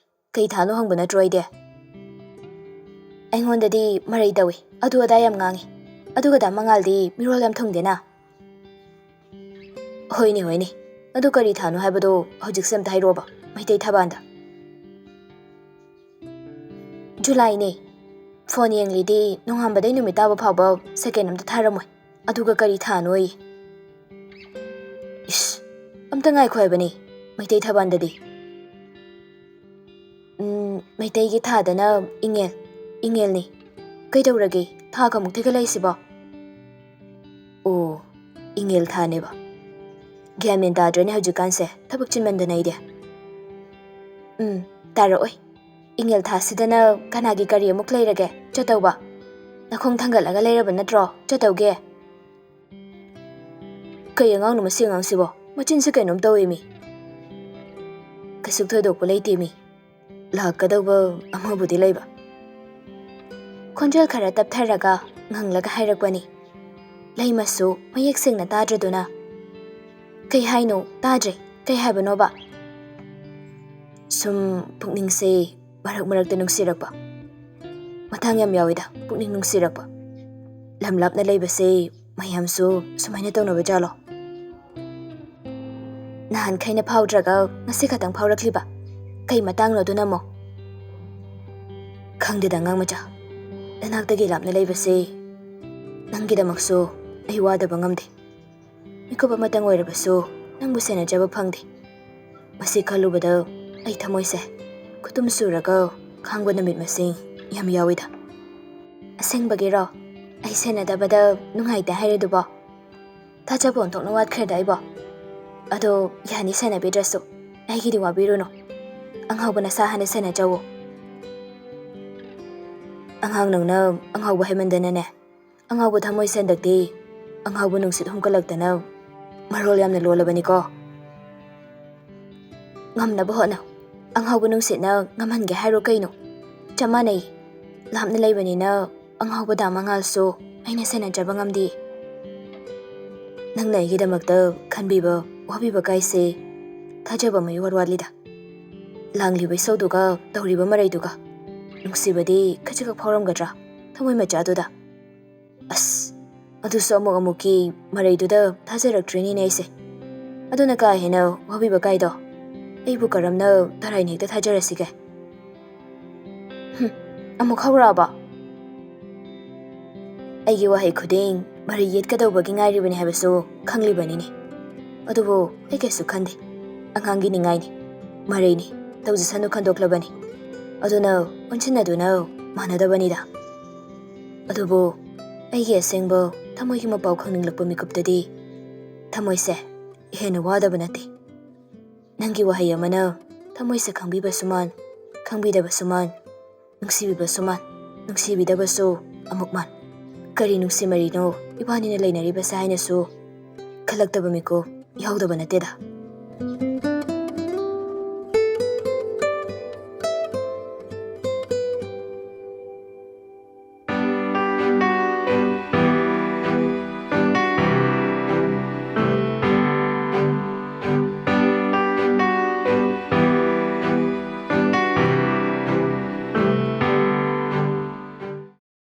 ꯀꯩ ꯊꯥꯅꯣ ꯍꯪꯕ ꯅꯠꯇ꯭ꯔꯣ ꯑꯩꯗꯤ? ꯑꯩꯉꯣꯟꯗꯗꯤ ꯃꯔꯩ ꯇꯧꯏ, ꯑꯗꯨ ꯑꯗꯥ ꯌꯥꯝ ꯉꯥꯡꯉꯤ꯫ ꯑꯗꯨꯒ ꯗꯥ ꯃꯉꯥꯜꯗꯤ ꯃꯤꯔꯣꯜ ꯌꯥꯝ ꯊꯨꯡꯗꯦꯅ꯫ ꯍꯣꯏꯅꯦ, ꯍꯣꯏꯅꯦ, ꯑꯗꯨ ꯀꯔꯤ ꯊꯥꯅꯣ ꯍꯥꯏꯕꯗꯣ ꯍꯧꯖꯤꯛꯁꯦ ꯑꯝꯇ ꯍꯥꯏꯔꯛꯑꯣꯕ, ꯃꯩꯇꯩ ꯊꯥꯕꯥꯟꯗ꯫ ꯖꯨꯂꯥꯏꯅꯦ꯫ ꯐꯣꯟ ꯌꯦꯡꯂꯤꯗꯤ ꯅꯣꯡꯉꯥꯟꯕꯗꯩ ꯅꯨꯃꯤꯠ ꯇꯥꯕ ꯐꯥꯎꯕ ꯁꯦꯀꯦꯟ ꯑꯝꯇ ꯊꯥꯔꯝꯃꯣꯏ꯫ ꯑꯗꯨꯒ ꯀꯔꯤ ꯊꯥꯅꯣꯌꯦ? ꯏꯁ, ꯑꯝꯇ ꯉꯥꯏꯈꯣ ꯍꯥꯏꯕꯅꯤ, ꯃꯩꯇꯩ ꯊꯥꯕꯥꯟꯗꯗꯤ꯫ ꯎꯝ, ꯃꯩꯇꯩꯒꯤ ꯊꯥꯗꯅ ꯏꯉꯦꯜ, ꯏꯉꯦꯜꯅꯤ꯫ ꯀꯩꯗꯧꯔꯒꯦ? ꯊꯥꯒ ꯑꯃꯨꯛ ꯊꯤꯒꯠꯂꯛꯏꯁꯤꯕꯣ? ꯑꯣ, ꯏꯉꯦꯜ ꯊꯥꯅꯦꯕ꯫ ꯒ꯭ꯌꯥꯟ ꯃꯦꯟ ꯇꯥꯗ꯭ꯔꯦꯅꯦ ꯍꯧꯖꯤꯛꯀꯥꯟꯁꯦ, ꯊꯕꯛ ꯆꯤꯟꯃꯟꯗꯅ ꯑꯩꯗꯤ꯫ ꯎꯝ, ꯇꯥꯔꯛꯑꯣꯏ꯫ ꯏꯉꯦꯜ ꯊꯥꯁꯤꯗꯅ ꯀꯅꯥꯒꯤ ꯀꯔꯤ ꯑꯃꯨꯛ ꯂꯩꯔꯒꯦ ꯆꯠꯇꯧꯕ? ꯅꯈꯣꯡ ꯊꯥꯡꯒꯠꯂꯒ ꯂꯩꯔꯕ ꯅꯠꯇ꯭ꯔꯣ ꯆꯠꯇꯧꯒꯦ? ꯀꯩ ꯑꯉꯥꯡꯅꯣ ꯃꯁꯤ ꯑꯉꯥꯡꯁꯤꯕꯣ? ꯃꯆꯤꯟꯁꯤ ꯀꯩꯅꯣꯝ ꯇꯧꯏꯃꯤ꯫ ꯀꯩꯁꯨ ꯊꯣꯏꯗꯣꯛꯄ ꯂꯩꯇꯦꯃꯤ꯫ ꯂꯥꯛꯀꯗꯧꯕ ꯑꯃꯕꯨꯗꯤ ꯂꯩꯕ꯫ ꯈꯣꯟꯖꯦꯜ ꯈꯔ ꯇꯞꯊꯔꯒ ꯉꯪꯂꯒ ꯍꯥꯏꯔꯛꯄꯅꯤ꯫ ꯂꯩꯃꯁꯨ ꯃꯌꯦꯛ ꯁꯦꯡꯅ ꯇꯥꯗ꯭ꯔꯗꯨꯅ꯫ "ꯀꯩ ꯍꯥꯏꯅꯣ? ꯇꯥꯗ꯭ꯔꯦ꯫ ꯀꯩ ꯍꯥꯏꯕꯅꯣꯕ?" "ꯁꯨꯝ ꯄꯨꯛꯅꯤꯡꯁꯦ ꯃꯔꯛ ꯃꯔꯛꯇ ꯅꯨꯡꯁꯤꯔꯛꯄ꯫ ꯃꯇꯥꯡ ꯌꯥꯝ ꯌꯥꯎꯋꯤꯗ ꯄꯨꯛꯅꯤꯡ ꯅꯨꯡꯁꯤꯔꯛꯄ꯫ ꯂꯝ ꯂꯥꯞꯅ ꯂꯩꯕꯁꯦ ꯃꯌꯥꯝꯁꯨ ꯁꯨꯃꯥꯏꯅ ꯇꯧꯅꯕ ꯖꯥꯠꯂꯣ? ꯅꯍꯥꯟꯈꯩꯅ ꯐꯥꯎꯗ꯭ꯔꯒ ꯉꯁꯤ ꯈꯛꯇꯪ ꯐꯥꯎꯔꯛꯂꯤꯕ? ꯀꯩ ꯃꯇꯥꯡꯅꯣ ꯑꯗꯨꯅ ꯑꯃꯨꯛ?" "ꯈꯪꯗꯦꯗ ꯑꯉꯥꯡ ꯃꯆꯥ, ꯅꯅꯥꯛꯇꯒꯤ ꯂꯥꯞꯅ ꯂꯩꯕꯁꯦ ꯅꯪꯒꯤꯗꯃꯛꯁꯨ ꯑꯩ ꯋꯥꯗꯕ ꯉꯝꯗꯦ꯫ ꯃꯤꯀꯨꯞ ꯑꯃꯇꯪ ꯑꯣꯏꯔꯕꯁꯨ ꯅꯪꯕꯨ ꯁꯦꯟꯅꯖꯕ ꯐꯪꯗꯦ꯫ ꯃꯁꯤ ꯈꯜꯂꯨꯕꯗ ꯑꯩ ꯊꯃꯣꯏꯁꯦ ꯈꯨꯇꯨꯝ ꯁꯨꯔꯒ ꯈꯥꯡꯕ ꯅꯨꯃꯤꯠ ꯃꯁꯤꯡ ꯌꯥꯝ ꯌꯥꯎꯋꯤꯗ꯫" "ꯑꯁꯦꯡꯕꯒꯤꯔꯣ? ꯑꯩ ꯁꯦꯟꯅꯗꯕꯗ ꯅꯨꯡꯉꯥꯏꯇꯦ ꯍꯥꯏꯔꯤꯗꯨꯕꯣ? ꯊꯥꯖꯕ ꯑꯣꯟꯊꯣꯛꯅ ꯋꯥꯠꯈ꯭ꯔꯦꯗ ꯑꯩꯕꯣ꯫ ꯑꯗꯣ ꯌꯥꯅꯤ ꯁꯦꯟꯅꯕꯤꯗ꯭ꯔꯁꯨ, ꯑꯩꯒꯤꯗꯤ ꯋꯥꯕꯤꯔꯨꯅꯨ꯫ ꯑꯉꯥꯎꯕ ꯅꯁꯥ ꯍꯥꯟꯅ ꯁꯦꯟꯅꯖꯧꯋꯣ꯫" "ꯑꯉꯥꯡ ꯅꯪꯅ ꯑꯉꯥꯎꯕ ꯍꯥꯏꯃꯟꯗꯅꯅꯦ, ꯑꯉꯥꯎꯕ ꯊꯃꯣꯏꯁꯦ ꯍꯟꯗꯛꯇꯤ ꯑꯉꯥꯎꯕ ꯅꯨꯡꯁꯤꯠ ꯍꯨꯝꯀꯠꯂꯛꯇꯅ ꯃꯔꯣꯜ ꯌꯥꯝꯅ ꯂꯣꯜꯂꯕꯅꯤꯀꯣ꯫ ꯉꯝꯅꯕ ꯍꯣꯠꯅꯧ꯫ ꯑꯉꯥꯎꯕ ꯅꯨꯡꯁꯤꯠꯅ ꯉꯝꯍꯟꯒꯦ ꯍꯥꯏꯔꯣ ꯀꯩꯅꯣ? ꯆꯞ ꯃꯥꯟꯅꯩ꯫ ꯂꯥꯞꯅ ꯂꯩꯕꯅꯤꯅ ꯑꯉꯥꯎꯕ ꯗꯥ ꯃꯉꯥꯜꯁꯨ ꯑꯩꯅ ꯁꯦꯟꯅꯖꯕ ꯉꯝꯗꯦ꯫ ꯅꯪꯅ ꯑꯩꯒꯤꯗꯃꯛꯇ ꯈꯟꯕꯤꯕ, ꯋꯥꯕꯤꯕ ꯀꯥꯏꯁꯦ ꯊꯥꯖꯕ ꯃꯩ ꯏꯋꯥꯠ ꯋꯥꯠꯂꯤꯗ꯫ ꯂꯥꯡꯂꯤꯕ ꯏꯁꯧꯗꯨꯒ ꯇꯧꯔꯤꯕ ꯃꯔꯩꯗꯨꯒ ꯅꯨꯡꯁꯤꯕꯗꯤ ꯈꯖꯤꯛꯈꯛ ꯐꯥꯎꯔꯝꯒꯗ꯭ꯔꯥ ꯊꯃꯣꯏ ꯃꯆꯥꯗꯨꯗ? ꯑꯁ, ꯑꯗꯨꯁꯨ ꯑꯃꯨꯛ ꯑꯃꯨꯛꯀꯤ ꯃꯔꯩꯗꯨꯗ ꯊꯥꯖꯔꯛꯇ꯭ꯔꯤꯅꯤꯅꯦ ꯑꯩꯁꯦ꯫ ꯑꯗꯨꯅ ꯀꯥ ꯍꯦꯟꯅ ꯋꯥꯕꯤꯕ ꯀꯥꯏꯗꯣ ꯑꯩꯕꯨ ꯀꯔꯝꯅ ꯇꯔꯥꯏꯅ ꯍꯦꯛꯇ ꯊꯥꯖꯔꯁꯤꯒꯦ? ꯍꯨꯝ, ꯑꯃꯨꯛ ꯍꯧꯔꯛꯑꯕ? ꯑꯩꯒꯤ ꯋꯥꯍꯩ ꯈꯨꯗꯤꯡ ꯃꯔꯩ ꯌꯦꯠꯀꯗꯧꯕꯒꯤ ꯉꯥꯏꯔꯤꯕꯅꯤ ꯍꯥꯏꯕꯁꯨ ꯈꯪꯂꯤꯕꯅꯤꯅꯦ꯫ ꯑꯗꯨꯕꯨ ꯑꯩ ꯀꯩꯁꯨ ꯈꯟꯗꯦ꯫ ꯑꯉꯥꯡꯒꯤ ꯅꯤꯡꯉꯥꯏꯅꯤ, ꯃꯔꯩꯅꯤ, ꯇꯧꯖꯁꯅꯨ ꯈꯟꯗꯣꯛꯂꯕꯅꯤ꯫ ꯑꯗꯨꯅ ꯑꯣꯟꯁꯤꯟꯅꯗꯨꯅ ꯃꯥꯟꯅꯗꯕꯅꯤꯗ꯫ ꯑꯗꯨꯕꯨ ꯑꯩꯒꯤ ꯑꯁꯦꯡꯕ ꯊꯃꯣꯏꯒꯤ ꯃꯄꯥꯎ ꯈꯪꯅꯤꯡꯂꯛꯄ ꯃꯤꯀꯨꯞꯇꯗꯤ ꯊꯃꯣꯏꯁꯦ ꯍꯦꯟꯅ ꯋꯥꯗꯕ ꯅꯠꯇꯦ꯫ ꯅꯪꯒꯤ ꯋꯥꯍꯩ ꯑꯃꯅ ꯊꯃꯣꯏꯁꯦ ꯈꯪꯕꯤꯕꯁꯨ ꯃꯥꯟ, ꯈꯪꯕꯤꯗꯕꯁꯨ ꯃꯥꯟ, ꯅꯨꯡꯁꯤꯕꯤꯕꯁꯨ ꯃꯥꯟ, ꯅꯨꯡꯁꯤꯕꯤꯗꯕꯁꯨ ꯑꯃꯨꯛ ꯃꯥꯟ꯫ ꯀꯔꯤ ꯅꯨꯡꯁꯤ ꯃꯔꯤꯅꯣ ꯏꯕꯥꯅꯤꯅ ꯂꯩꯅꯔꯤꯕꯁꯦ ꯍꯥꯏꯅꯁꯨ ꯈꯜꯂꯛꯇꯕ ꯃꯤꯀꯨꯞ ꯌꯥꯎꯗꯕ ꯅꯠꯇꯦꯗ꯫